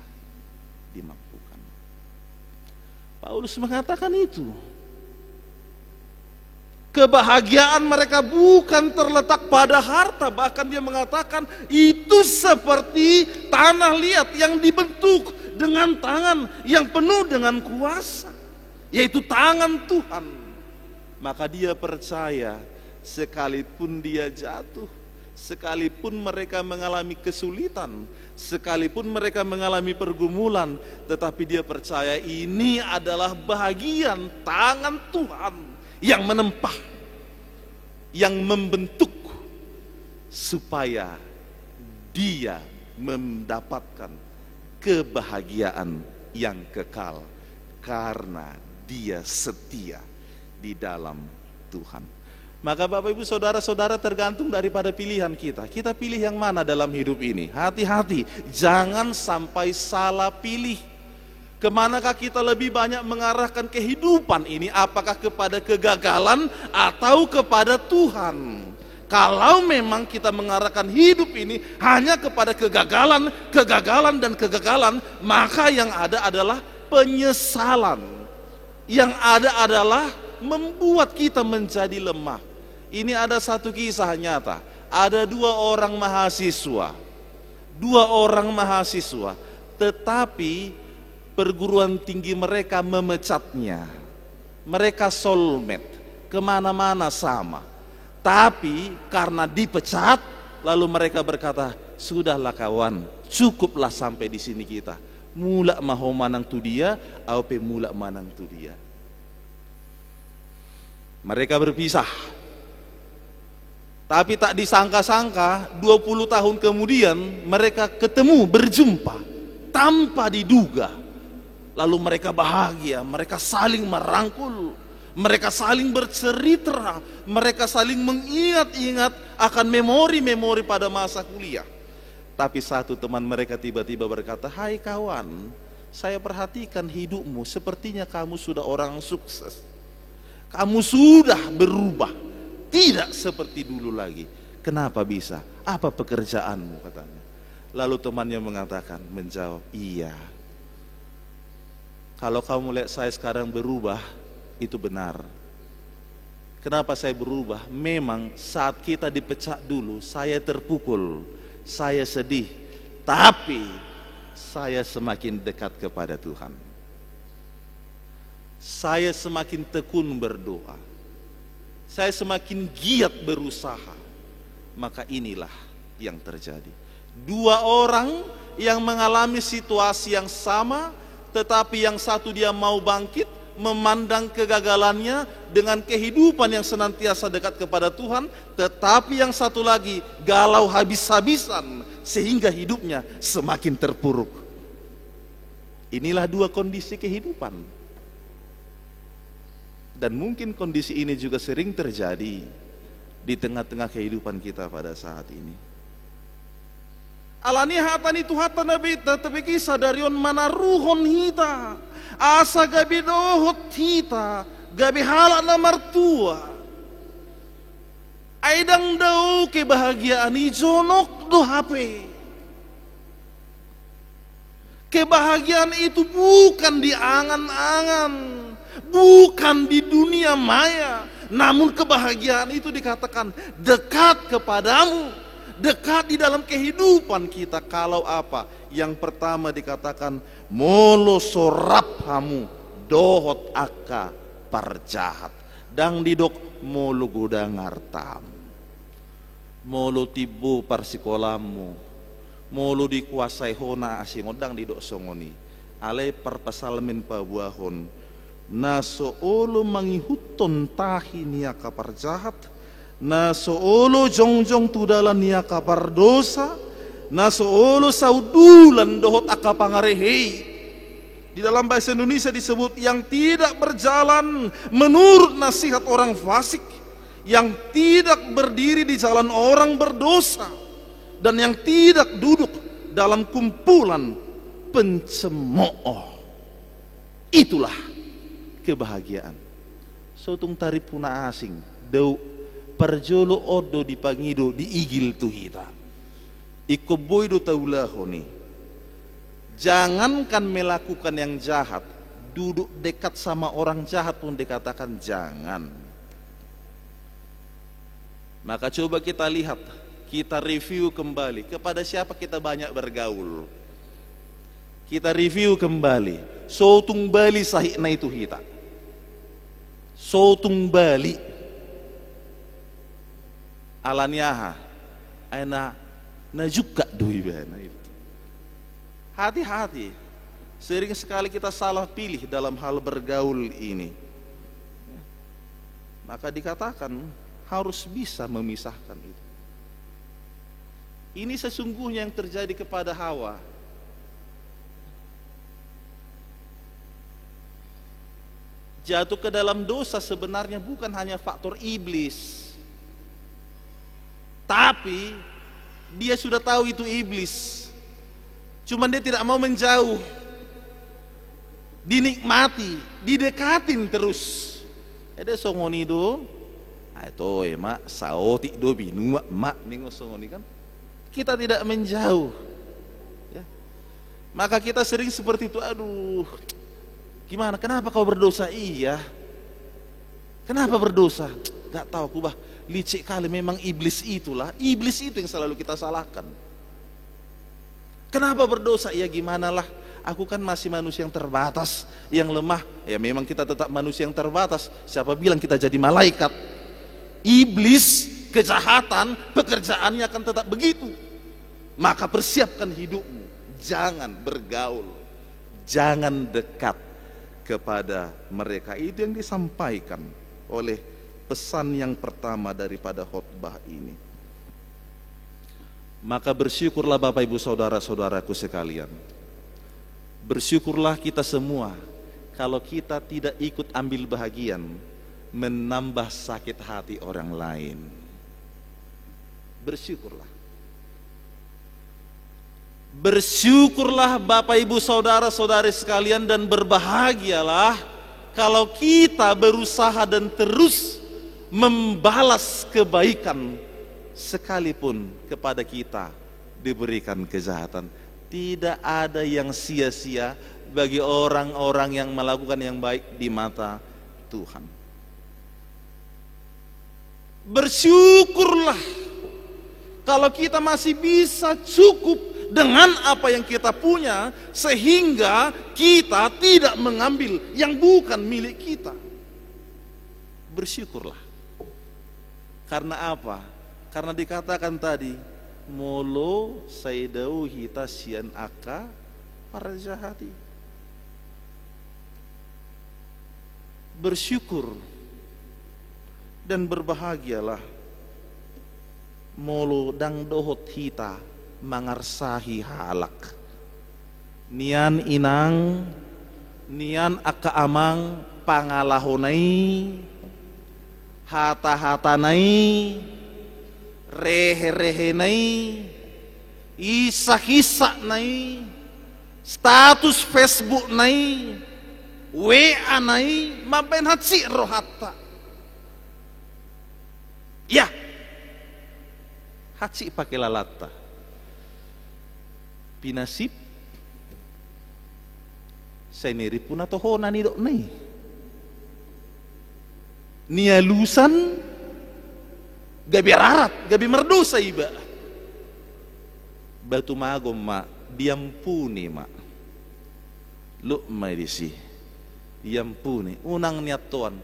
dimampukan. Paulus mengatakan itu. Kebahagiaan mereka bukan terletak pada harta, bahkan dia mengatakan itu seperti tanah liat yang dibentuk dengan tangan yang penuh dengan kuasa, yaitu tangan Tuhan. Maka dia percaya, sekalipun dia jatuh, sekalipun mereka mengalami kesulitan, sekalipun mereka mengalami pergumulan, tetapi dia percaya ini adalah bagian tangan Tuhan yang menempa, yang membentuk, supaya dia mendapatkan kebahagiaan yang kekal karena dia setia di dalam Tuhan. Maka, Bapak, Ibu, Saudara-saudara, tergantung daripada pilihan kita. Kita pilih yang mana dalam hidup ini? Hati-hati, jangan sampai salah pilih. Kemanakah kita lebih banyak mengarahkan kehidupan ini? Apakah kepada kegagalan atau kepada Tuhan? Kalau memang kita mengarahkan hidup ini hanya kepada kegagalan, kegagalan, dan kegagalan, maka yang ada adalah penyesalan. Yang ada adalah membuat kita menjadi lemah. Ini ada satu kisah nyata. Ada dua orang mahasiswa. Dua orang mahasiswa. Tetapi perguruan tinggi mereka memecatnya. Mereka soulmate. Kemana-mana sama. Tapi karena dipecat, lalu mereka berkata, "Sudahlah kawan, cukuplah sampai di sini kita. Mulak ma ho manang tu dia, au pe mulak manang tu dia." Mereka berpisah. Tapi tak disangka-sangka, dua puluh tahun kemudian mereka ketemu, berjumpa tanpa diduga. Lalu mereka bahagia, mereka saling merangkul, mereka saling bercerita, mereka saling mengingat-ingat akan memori-memori pada masa kuliah. Tapi satu teman mereka tiba-tiba berkata, "Hai kawan, saya perhatikan hidupmu, sepertinya kamu sudah orang sukses. Kamu sudah berubah, tidak seperti dulu lagi. Kenapa bisa? Apa pekerjaanmu?" katanya. Lalu temannya mengatakan, menjawab, "Iya. Kalau kamu lihat saya sekarang berubah, itu benar. Kenapa saya berubah? Memang saat kita dipecat dulu, saya terpukul, saya sedih. Tapi saya semakin dekat kepada Tuhan. Saya semakin tekun berdoa. Saya semakin giat berusaha. Maka inilah yang terjadi. Dua orang yang mengalami situasi yang sama, tetapi yang satu dia mau bangkit, memandang kegagalannya dengan kehidupan yang senantiasa dekat kepada Tuhan, tetapi yang satu lagi galau habis-habisan, sehingga hidupnya semakin terpuruk. Inilah dua kondisi kehidupan. Dan mungkin kondisi ini juga sering terjadi di tengah-tengah kehidupan kita pada saat ini. Alani hata ni Tuhanta na be-, na tapikir sadari on manaruhon hita, asa gabe dohot hita gabe halak na martua. Ai ndang dao kebahagiaan i jonok do hape. Kebahagiaan itu bukan di angan-angan, bukan di dunia maya, namun kebahagiaan itu dikatakan dekat kepadamu, dekat di dalam kehidupan kita. Kalau apa? Yang pertama dikatakan, molo so rap hamu dohot angka parjahat. Ndang didok molo godang artam. Molo timbo parsikolaanmu, molo dikuasai ho na asing on, ndang didok songon i. Alai parpsalmen paboahon, na so olo mangihuthon tahi ni angka parjahat, na so olo jongjong tu dalan ni angka pardosa, na so olo saundulan dohot angka pangarehei. Di dalam bahasa Indonesia disebut yang tidak berjalan menurut nasihat orang fasik, yang tidak berdiri di jalan orang berdosa, dan yang tidak duduk dalam kumpulan pencemooh. Itulah kebahagiaan. So tung tarimpu na asing, dao, parjolo on do dipangido, diigil tu hita. Ingkon boi do taulahon i. Jangankan melakukan yang jahat, duduk dekat sama orang jahat pun dikatakan jangan. Maka coba kita lihat, kita review kembali, kepada siapa kita banyak bergaul. Kita review kembali, so tung bali sahitna i tu hita. So tung bali. Alani aha? Ai na, na jungkat do ibana itu. Hati-hati. Sering sekali kita salah pilih dalam hal bergaul ini. Maka dikatakan harus bisa memisahkan itu. Ini sesungguhnya yang terjadi kepada Hawa. Jatuh ke dalam dosa sebenarnya bukan hanya faktor iblis. Tapi dia sudah tahu itu iblis. Cuman dia tidak mau menjauh. Dinikmati, didekatin terus. Ede songon i do. Ai toe ma, saotik do binua ma, ningon songon i kan. Kita tidak menjauh. Ya. Maka kita sering seperti itu, aduh, gimana, kenapa kau berdosa? Iya. Kenapa berdosa? Gak tahu aku, bah. Licik kali, memang iblis itulah. Iblis itu yang selalu kita salahkan. Kenapa berdosa? Ya gimana lah, aku kan masih manusia yang terbatas, yang lemah. Ya memang kita tetap manusia yang terbatas. Siapa bilang kita jadi malaikat? Iblis, kejahatan, pekerjaannya akan tetap begitu. Maka persiapkan hidupmu. Jangan bergaul. Jangan dekat kepada mereka. Itu yang disampaikan oleh pesan yang pertama daripada khotbah ini. Maka bersyukurlah Bapak Ibu Saudara-saudaraku sekalian. Bersyukurlah kita semua kalau kita tidak ikut ambil bahagian menambah sakit hati orang lain. Bersyukurlah. Bersyukurlah Bapak Ibu Saudara-saudari sekalian dan berbahagialah kalau kita berusaha dan terus membalas kebaikan sekalipun kepada kita diberikan kejahatan. Tidak ada yang sia-sia bagi orang-orang yang melakukan yang baik di mata Tuhan. Bersyukurlah kalau kita masih bisa cukup dengan apa yang kita punya, sehingga kita tidak mengambil yang bukan milik kita. Bersyukurlah. Karena apa? Karena dikatakan tadi, molo sai dao hita sian angka parjahat i. Bersyukur dan berbahagialah molo ndang dohot hita mangarsahi halak. Nian inang, nian angka amang, pangalahona i, hatahatana i, reherehena i, isakisakna i, status Facebookna i, WA-na i, mambaen hansit rohanta. Ya. Hansit pake lalanta. Pinasip. Sai nirimpu na tohonan i dok na i. Nialusan. Gabe ararat, gabe mardosa iba. Ba tumagon ma, diampuni ma. Lok ma i disi. Diampuni. Unang niantoan.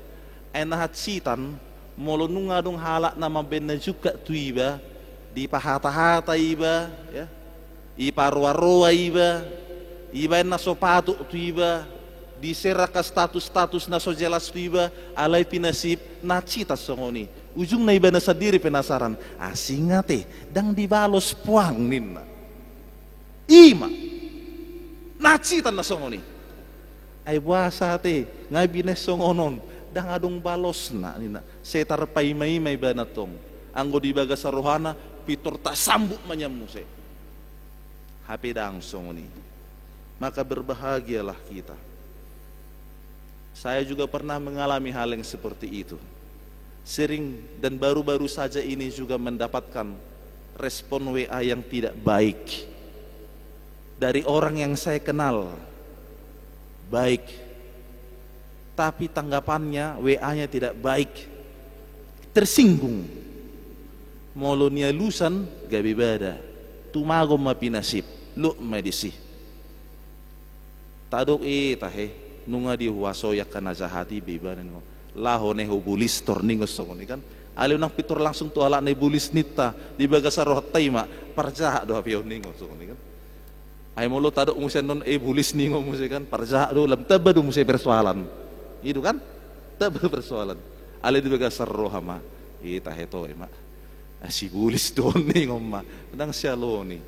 Ai na hansitan, molo nunga adong halak na mambaen na jungkat tu iba, dipahatahata iba, ya. Diparoaroa iba, dibaen na so patut tu iba, di-share angka status-status na so jelas tu iba, alai pinasip, na hansitan songon i. Ujungna ibana sandiri penasaran, asing ate, ndang dibalos puang ninna. I ma. Na hansitan na songon i. Ai boasa ate, nga binaen songon on, ndang adong balosna, ninna. Sai tarpaimaima ibana tong. Anggo di bagasan rohana, pintor tasambut ma nian muse. Hape ndang songon i. Maka berbahagialah kita. Saya juga pernah mengalami hal yang seperti itu. Sering dan baru-baru saja ini juga mendapatkan respon WA yang tidak baik dari orang yang saya kenal baik, tapi tanggapannya, WA-nya tidak baik, tersinggung. Molo nialusan, gabe bada. Tumagon ma pinasip, lok ma disi. Tadok i tahe, nunga dihuasoi angka na jahat i be ibana ningon. Laho ne ho bulis tor ningon songon i kan. Alai unang pintor langsung tu halak na i bulis ninta, di bagasan rohanta i ma, parjahat do hape on ningon songon i kan. Ai molo tadok muse annon, eh, bulis ningon muse kan, parjahat do, lam tamba do muse persoalan. I do kan? Tamba do persoalan. Alai di bagasan roha ma, i tahe toe ma. Ah, si bulis do on ningon ma. Ndang sialoni.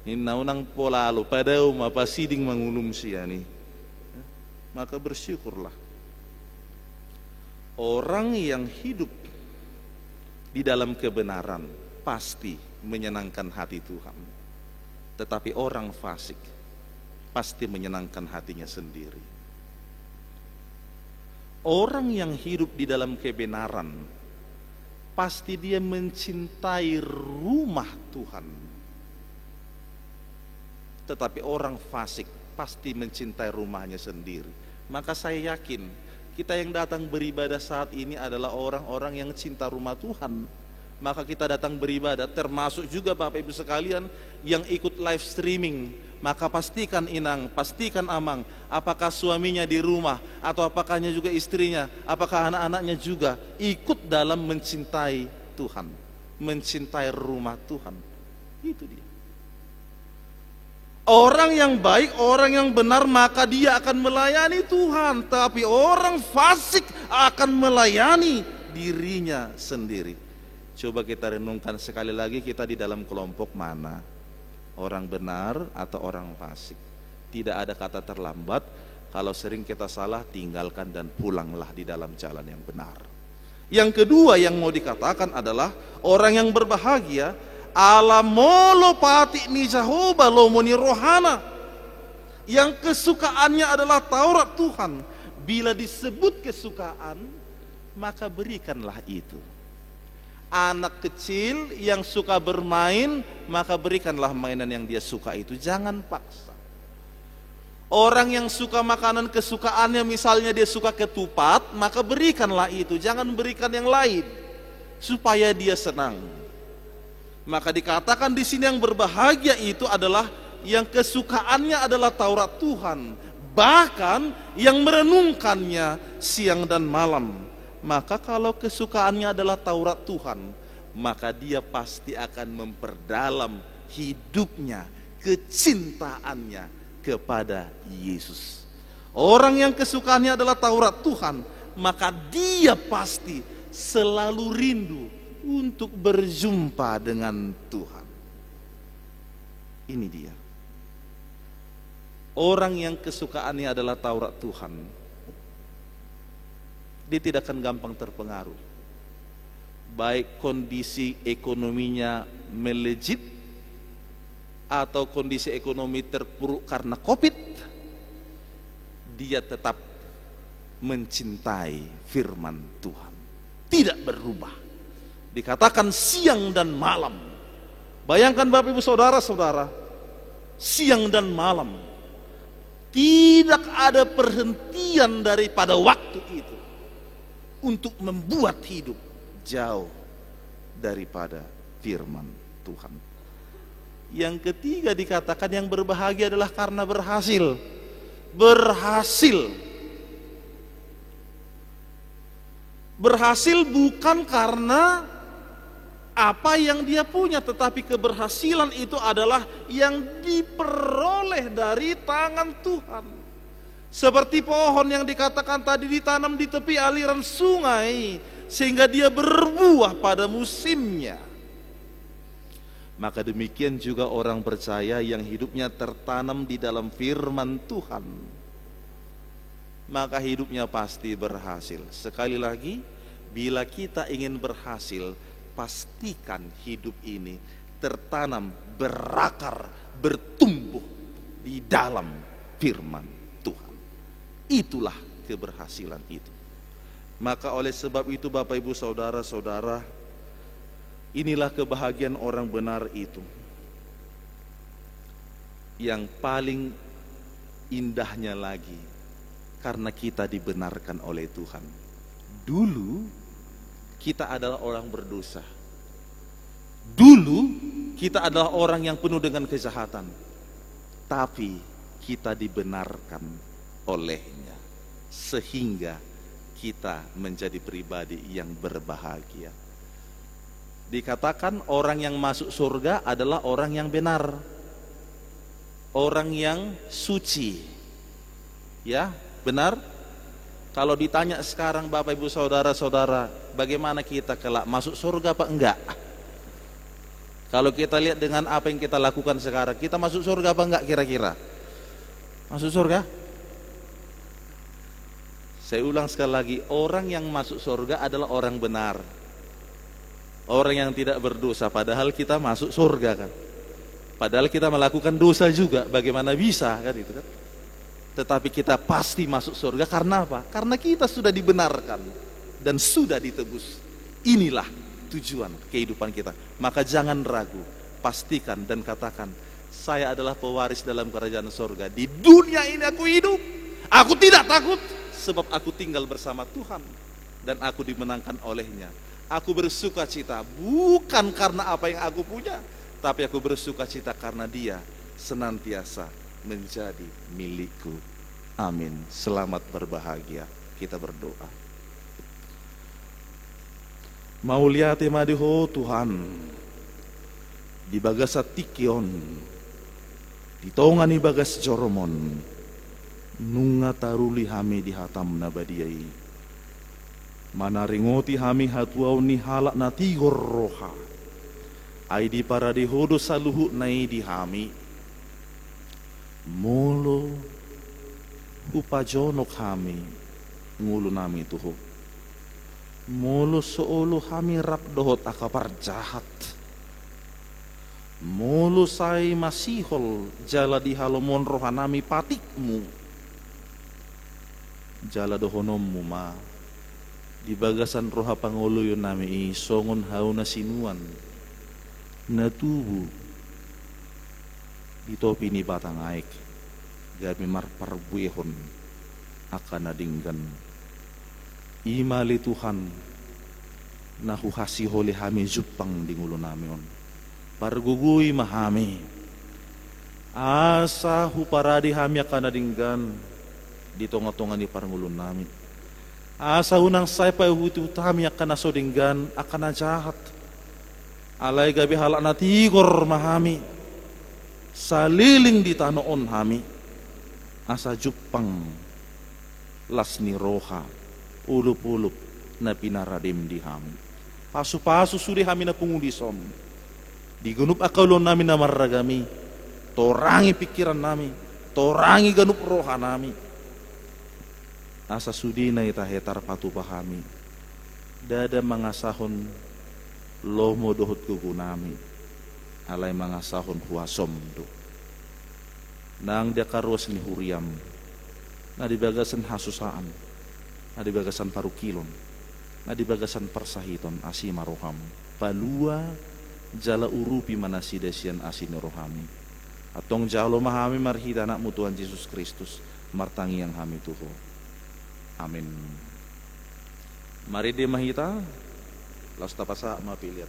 Ninna unang pola alo, padao ma, pasiding ma ngolum sian i. Maka bersyukurlah. Orang yang hidup di dalam kebenaran pasti menyenangkan hati Tuhan. Tetapi orang fasik pasti menyenangkan hatinya sendiri. Orang yang hidup di dalam kebenaran pasti dia mencintai rumah Tuhan. Tetapi orang fasik pasti mencintai rumahnya sendiri. Maka saya yakin, kita yang datang beribadah saat ini adalah orang-orang yang cinta rumah Tuhan. Maka kita datang beribadah, termasuk juga Bapak Ibu sekalian yang ikut live streaming. Maka pastikan inang, pastikan amang, apakah suaminya di rumah, atau apakahnya juga istrinya, apakah anak-anaknya juga ikut dalam mencintai Tuhan, mencintai rumah Tuhan. Itu dia. Orang yang baik, orang yang benar, maka dia akan melayani Tuhan. Tapi orang fasik akan melayani dirinya sendiri. Coba kita renungkan sekali lagi, kita di dalam kelompok mana? Orang benar atau orang fasik? Tidak ada kata terlambat. Kalau sering kita salah, tinggalkan dan pulanglah di dalam jalan yang benar. Yang kedua yang mau dikatakan adalah orang yang berbahagia, ala molo patik ni Jahowa lomo ni rohana. Yang kesukaannya adalah Taurat Tuhan. Bila disebut kesukaan, maka berikanlah itu. Anak kecil yang suka bermain, maka berikanlah mainan yang dia suka itu. Jangan paksa. Orang yang suka makanan kesukaannya, misalnya dia suka ketupat, maka berikanlah itu. Jangan berikan yang lain. Supaya dia senang. Maka dikatakan di sini yang berbahagia itu adalah yang kesukaannya adalah Taurat Tuhan, bahkan yang merenungkannya siang dan malam. Maka kalau kesukaannya adalah Taurat Tuhan, maka dia pasti akan memperdalam hidupnya, kecintaannya kepada Yesus. Orang yang kesukaannya adalah Taurat Tuhan, maka dia pasti selalu rindu untuk berjumpa dengan Tuhan. Ini dia. Orang yang kesukaannya adalah Taurat Tuhan, dia tidak akan gampang terpengaruh. Baik kondisi ekonominya melejit, atau kondisi ekonomi terpuruk karena covid, dia tetap mencintai firman Tuhan. Tidak berubah. Dikatakan siang dan malam. Bayangkan Bapak Ibu Saudara-saudara, siang dan malam. Tidak ada perhentian daripada waktu itu untuk membuat hidup jauh daripada firman Tuhan. Yang ketiga dikatakan yang berbahagia adalah karena berhasil. Berhasil. Berhasil bukan karena apa yang dia punya, tetapi keberhasilan itu adalah yang diperoleh dari tangan Tuhan. Seperti pohon yang dikatakan tadi ditanam di tepi aliran sungai, sehingga dia berbuah pada musimnya. Maka demikian juga orang percaya yang hidupnya tertanam di dalam firman Tuhan, maka hidupnya pasti berhasil. Sekali lagi, bila kita ingin berhasil, pastikan hidup ini tertanam, berakar, bertumbuh di dalam firman Tuhan. Itulah keberhasilan itu. Maka oleh sebab itu, Bapak, Ibu, Saudara-saudara, inilah kebahagiaan orang benar itu. Yang paling indahnya lagi, karena kita dibenarkan oleh Tuhan. Dulu kita adalah orang berdosa. Dulu kita adalah orang yang penuh dengan kejahatan. Tapi kita dibenarkan oleh-Nya, sehingga kita menjadi pribadi yang berbahagia. Dikatakan orang yang masuk surga adalah orang yang benar, orang yang suci. Ya, benar? Kalau ditanya sekarang, Bapak, Ibu, Saudara-saudara, bagaimana kita kelak, masuk surga apa enggak? Kalau kita lihat dengan apa yang kita lakukan sekarang, kita masuk surga apa enggak kira-kira? Masuk surga? Saya ulang sekali lagi, orang yang masuk surga adalah orang benar. Orang yang tidak berdosa, padahal kita masuk surga, kan. Padahal kita melakukan dosa juga, bagaimana bisa, kan, itu, kan? Tetapi kita pasti masuk surga karena apa? Karena kita sudah dibenarkan dan sudah ditebus. Inilah tujuan kehidupan kita. Maka jangan ragu, pastikan dan katakan, "Saya adalah pewaris dalam kerajaan surga. Di dunia ini aku hidup, aku tidak takut, sebab aku tinggal bersama Tuhan dan aku dimenangkan oleh-Nya. Aku bersukacita bukan karena apa yang aku punya, tapi aku bersukacita karena Dia senantiasa menjadi milikku." Amin. Selamat berbahagia. Kita berdoa. Mauliate ma di Ho Tuhan, di bagasan tingki on, di tonga ni bagas joro-M on, nunga taruli hami di hata-M na badia i. Manaringoti hami hatuaon ni halak na tigor roha. Ai diparade Ho do saluhutna i di hami. Molo hupajonok hami ngolunami tu Ho, molo so olo hami rap dohot angka parjahat, molo sai masihol jala dihalomohon rohanami patikMu, jala dohononMu ma di bagasan roha pangoloionami i songon hau na sinuan na tubu di topi ni batang aek, gabe marparbuehon angka na denggan. I ma ale Tuhan, na huhasiholi hami jumpang di ngolunami on. Pargogoi ma hami, asa huparade hami angka na denggan di tonga-tonga ni parngoluonnami. Asa unang sai paihut-ihut hami angka na so denggan, angka na jahat. Alai gabe halak na tigor ma hami, saleleng di tano on hami, asa jumpang las ni roha, olop-olop na pinaradem di hami. Pasu-pasu sude hami na pungu dison. Di ganup angka ulaonnami na marragam i, torangi pingkirannami, torangi ganup rohanami. Asa sudena i tahe tarpatupa hami, ndada mangasahon lomo dohot gogonami, alai mangasahon huasom do. Nang di angka ruas ni huriam, na di bagasan hasusaan, na di bagasan parungkilon, na di bagasan parsahiton, asi ma roham. Palua jala urupi ma nasida sian asi ni rohami. Antong jalo ma hami marhite Anakmu Tuhan Jesus Kristus, martangiang hami tu Ho. Amin. Marende ma hita, laos tapasahat ma pelean.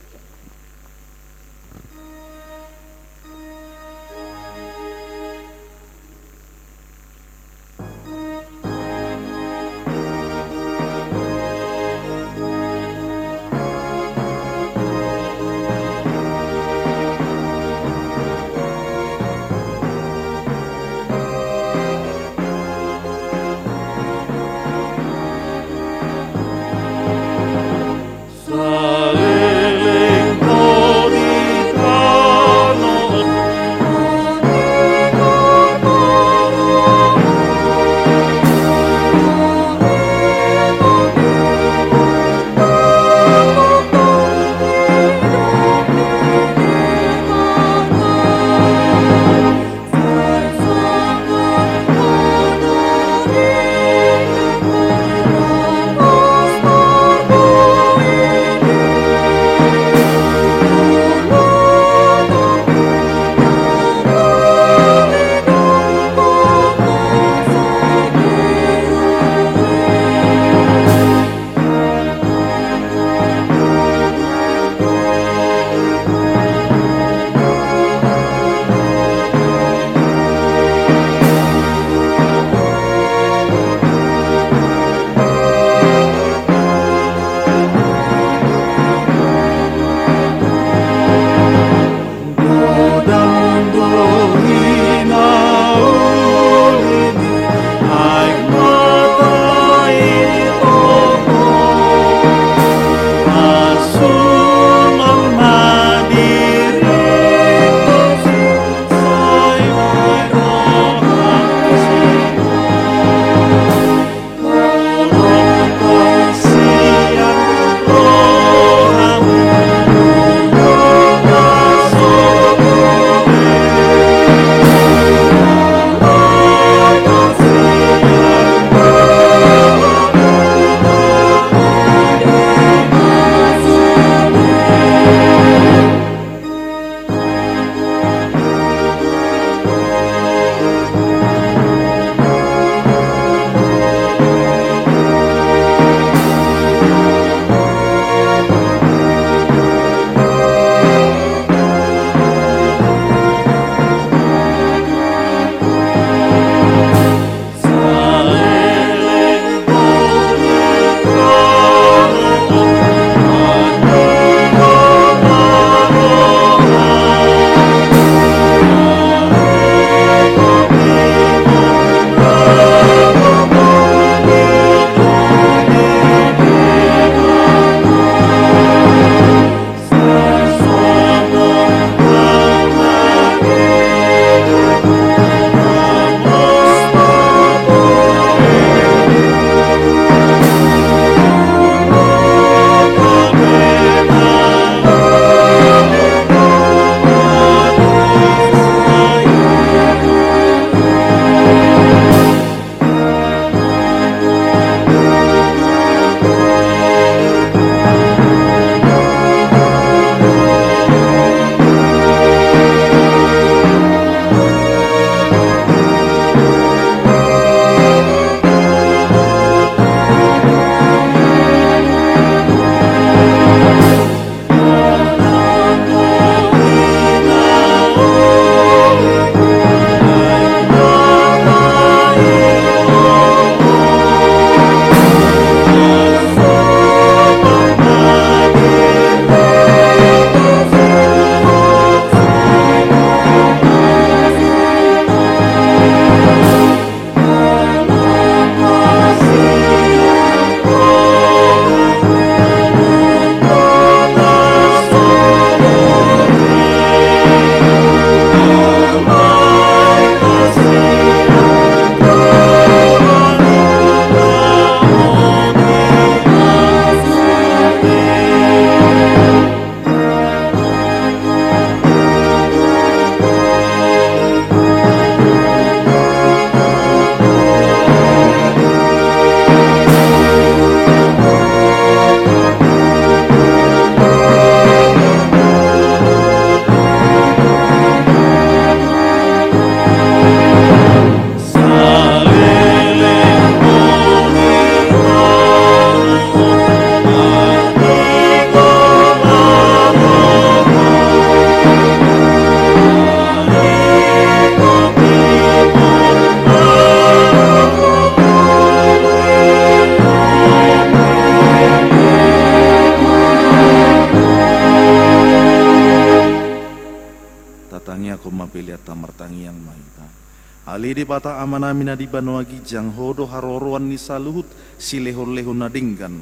Ale Debata Amanami na di banua ginjang, Ho do haroroan ni saluhut silehonlehon na denggan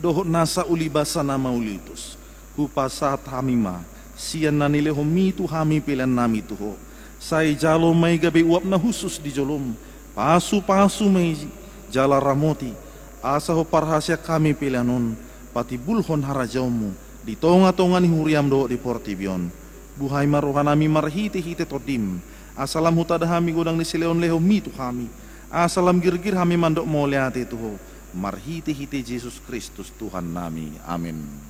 dohot nasa ulibasa na mauliutus. Hupasahat hami ma sian na nilehonMi tu hami peleannami tu Ho. Sai jalo ma i gabe uap na hushus di joloM. Pasupasu ma i jala ramoti, asa Ho parhaseang hami pelean on patimbulhon harajaonMu di tongatonga ni huriaM dohot di portibi on. Buhai ma rohanami marhitehite TondiM, asa lam hutada hami godang ni silehonlehonMi tu hami, asa lam girgir hami mandok mauliate tu Ho, marhitehite Jesus Kristus Tuhannami. Amen.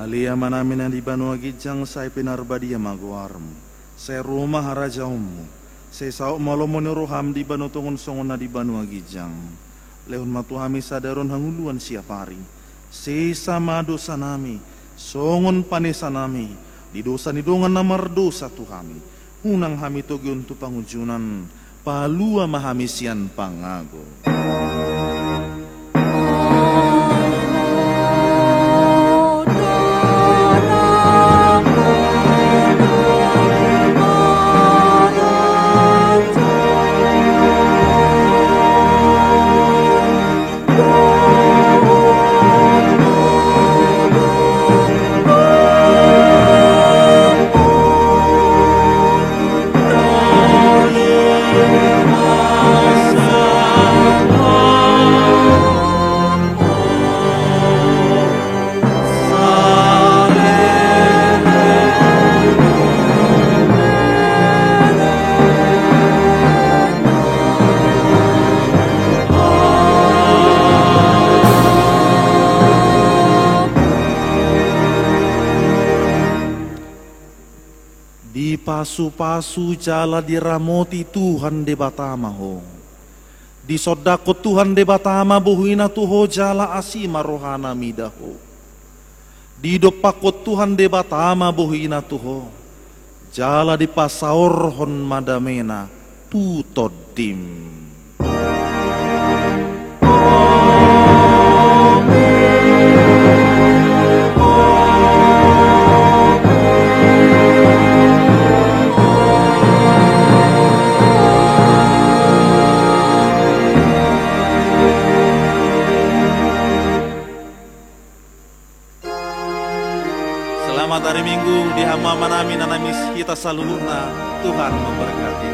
Ale Amanami na di banua ginjang, sai pinarbadia ma goarMu. Sai ro ma harajaonMu. Sai saut ma lomo ni rohaM di banua tonga on songon na di banua ginjang. Lehon ma tu hami sadari on hangoluan siapari. Sesa ma dosanami songon panesanami di dosa ni dongan na mardosa tu hami. Unang hami togihon tu pangunjunan. Palua ma hami sian pangago. Dipasupasu jala diramoti Tuhan Debata ma ho. Disondangkon Tuhan Debata ma bohiNa tu ho jala asi ma rohaNa mida ho. Didompakkon Tuhan Debata ma bohiNa tu ho, jala dipasaorhon ma dameNa tu tondim. Selamat hari Minggu di hamu amanami, inanami, hita saluhutna. Tuhan memberkati.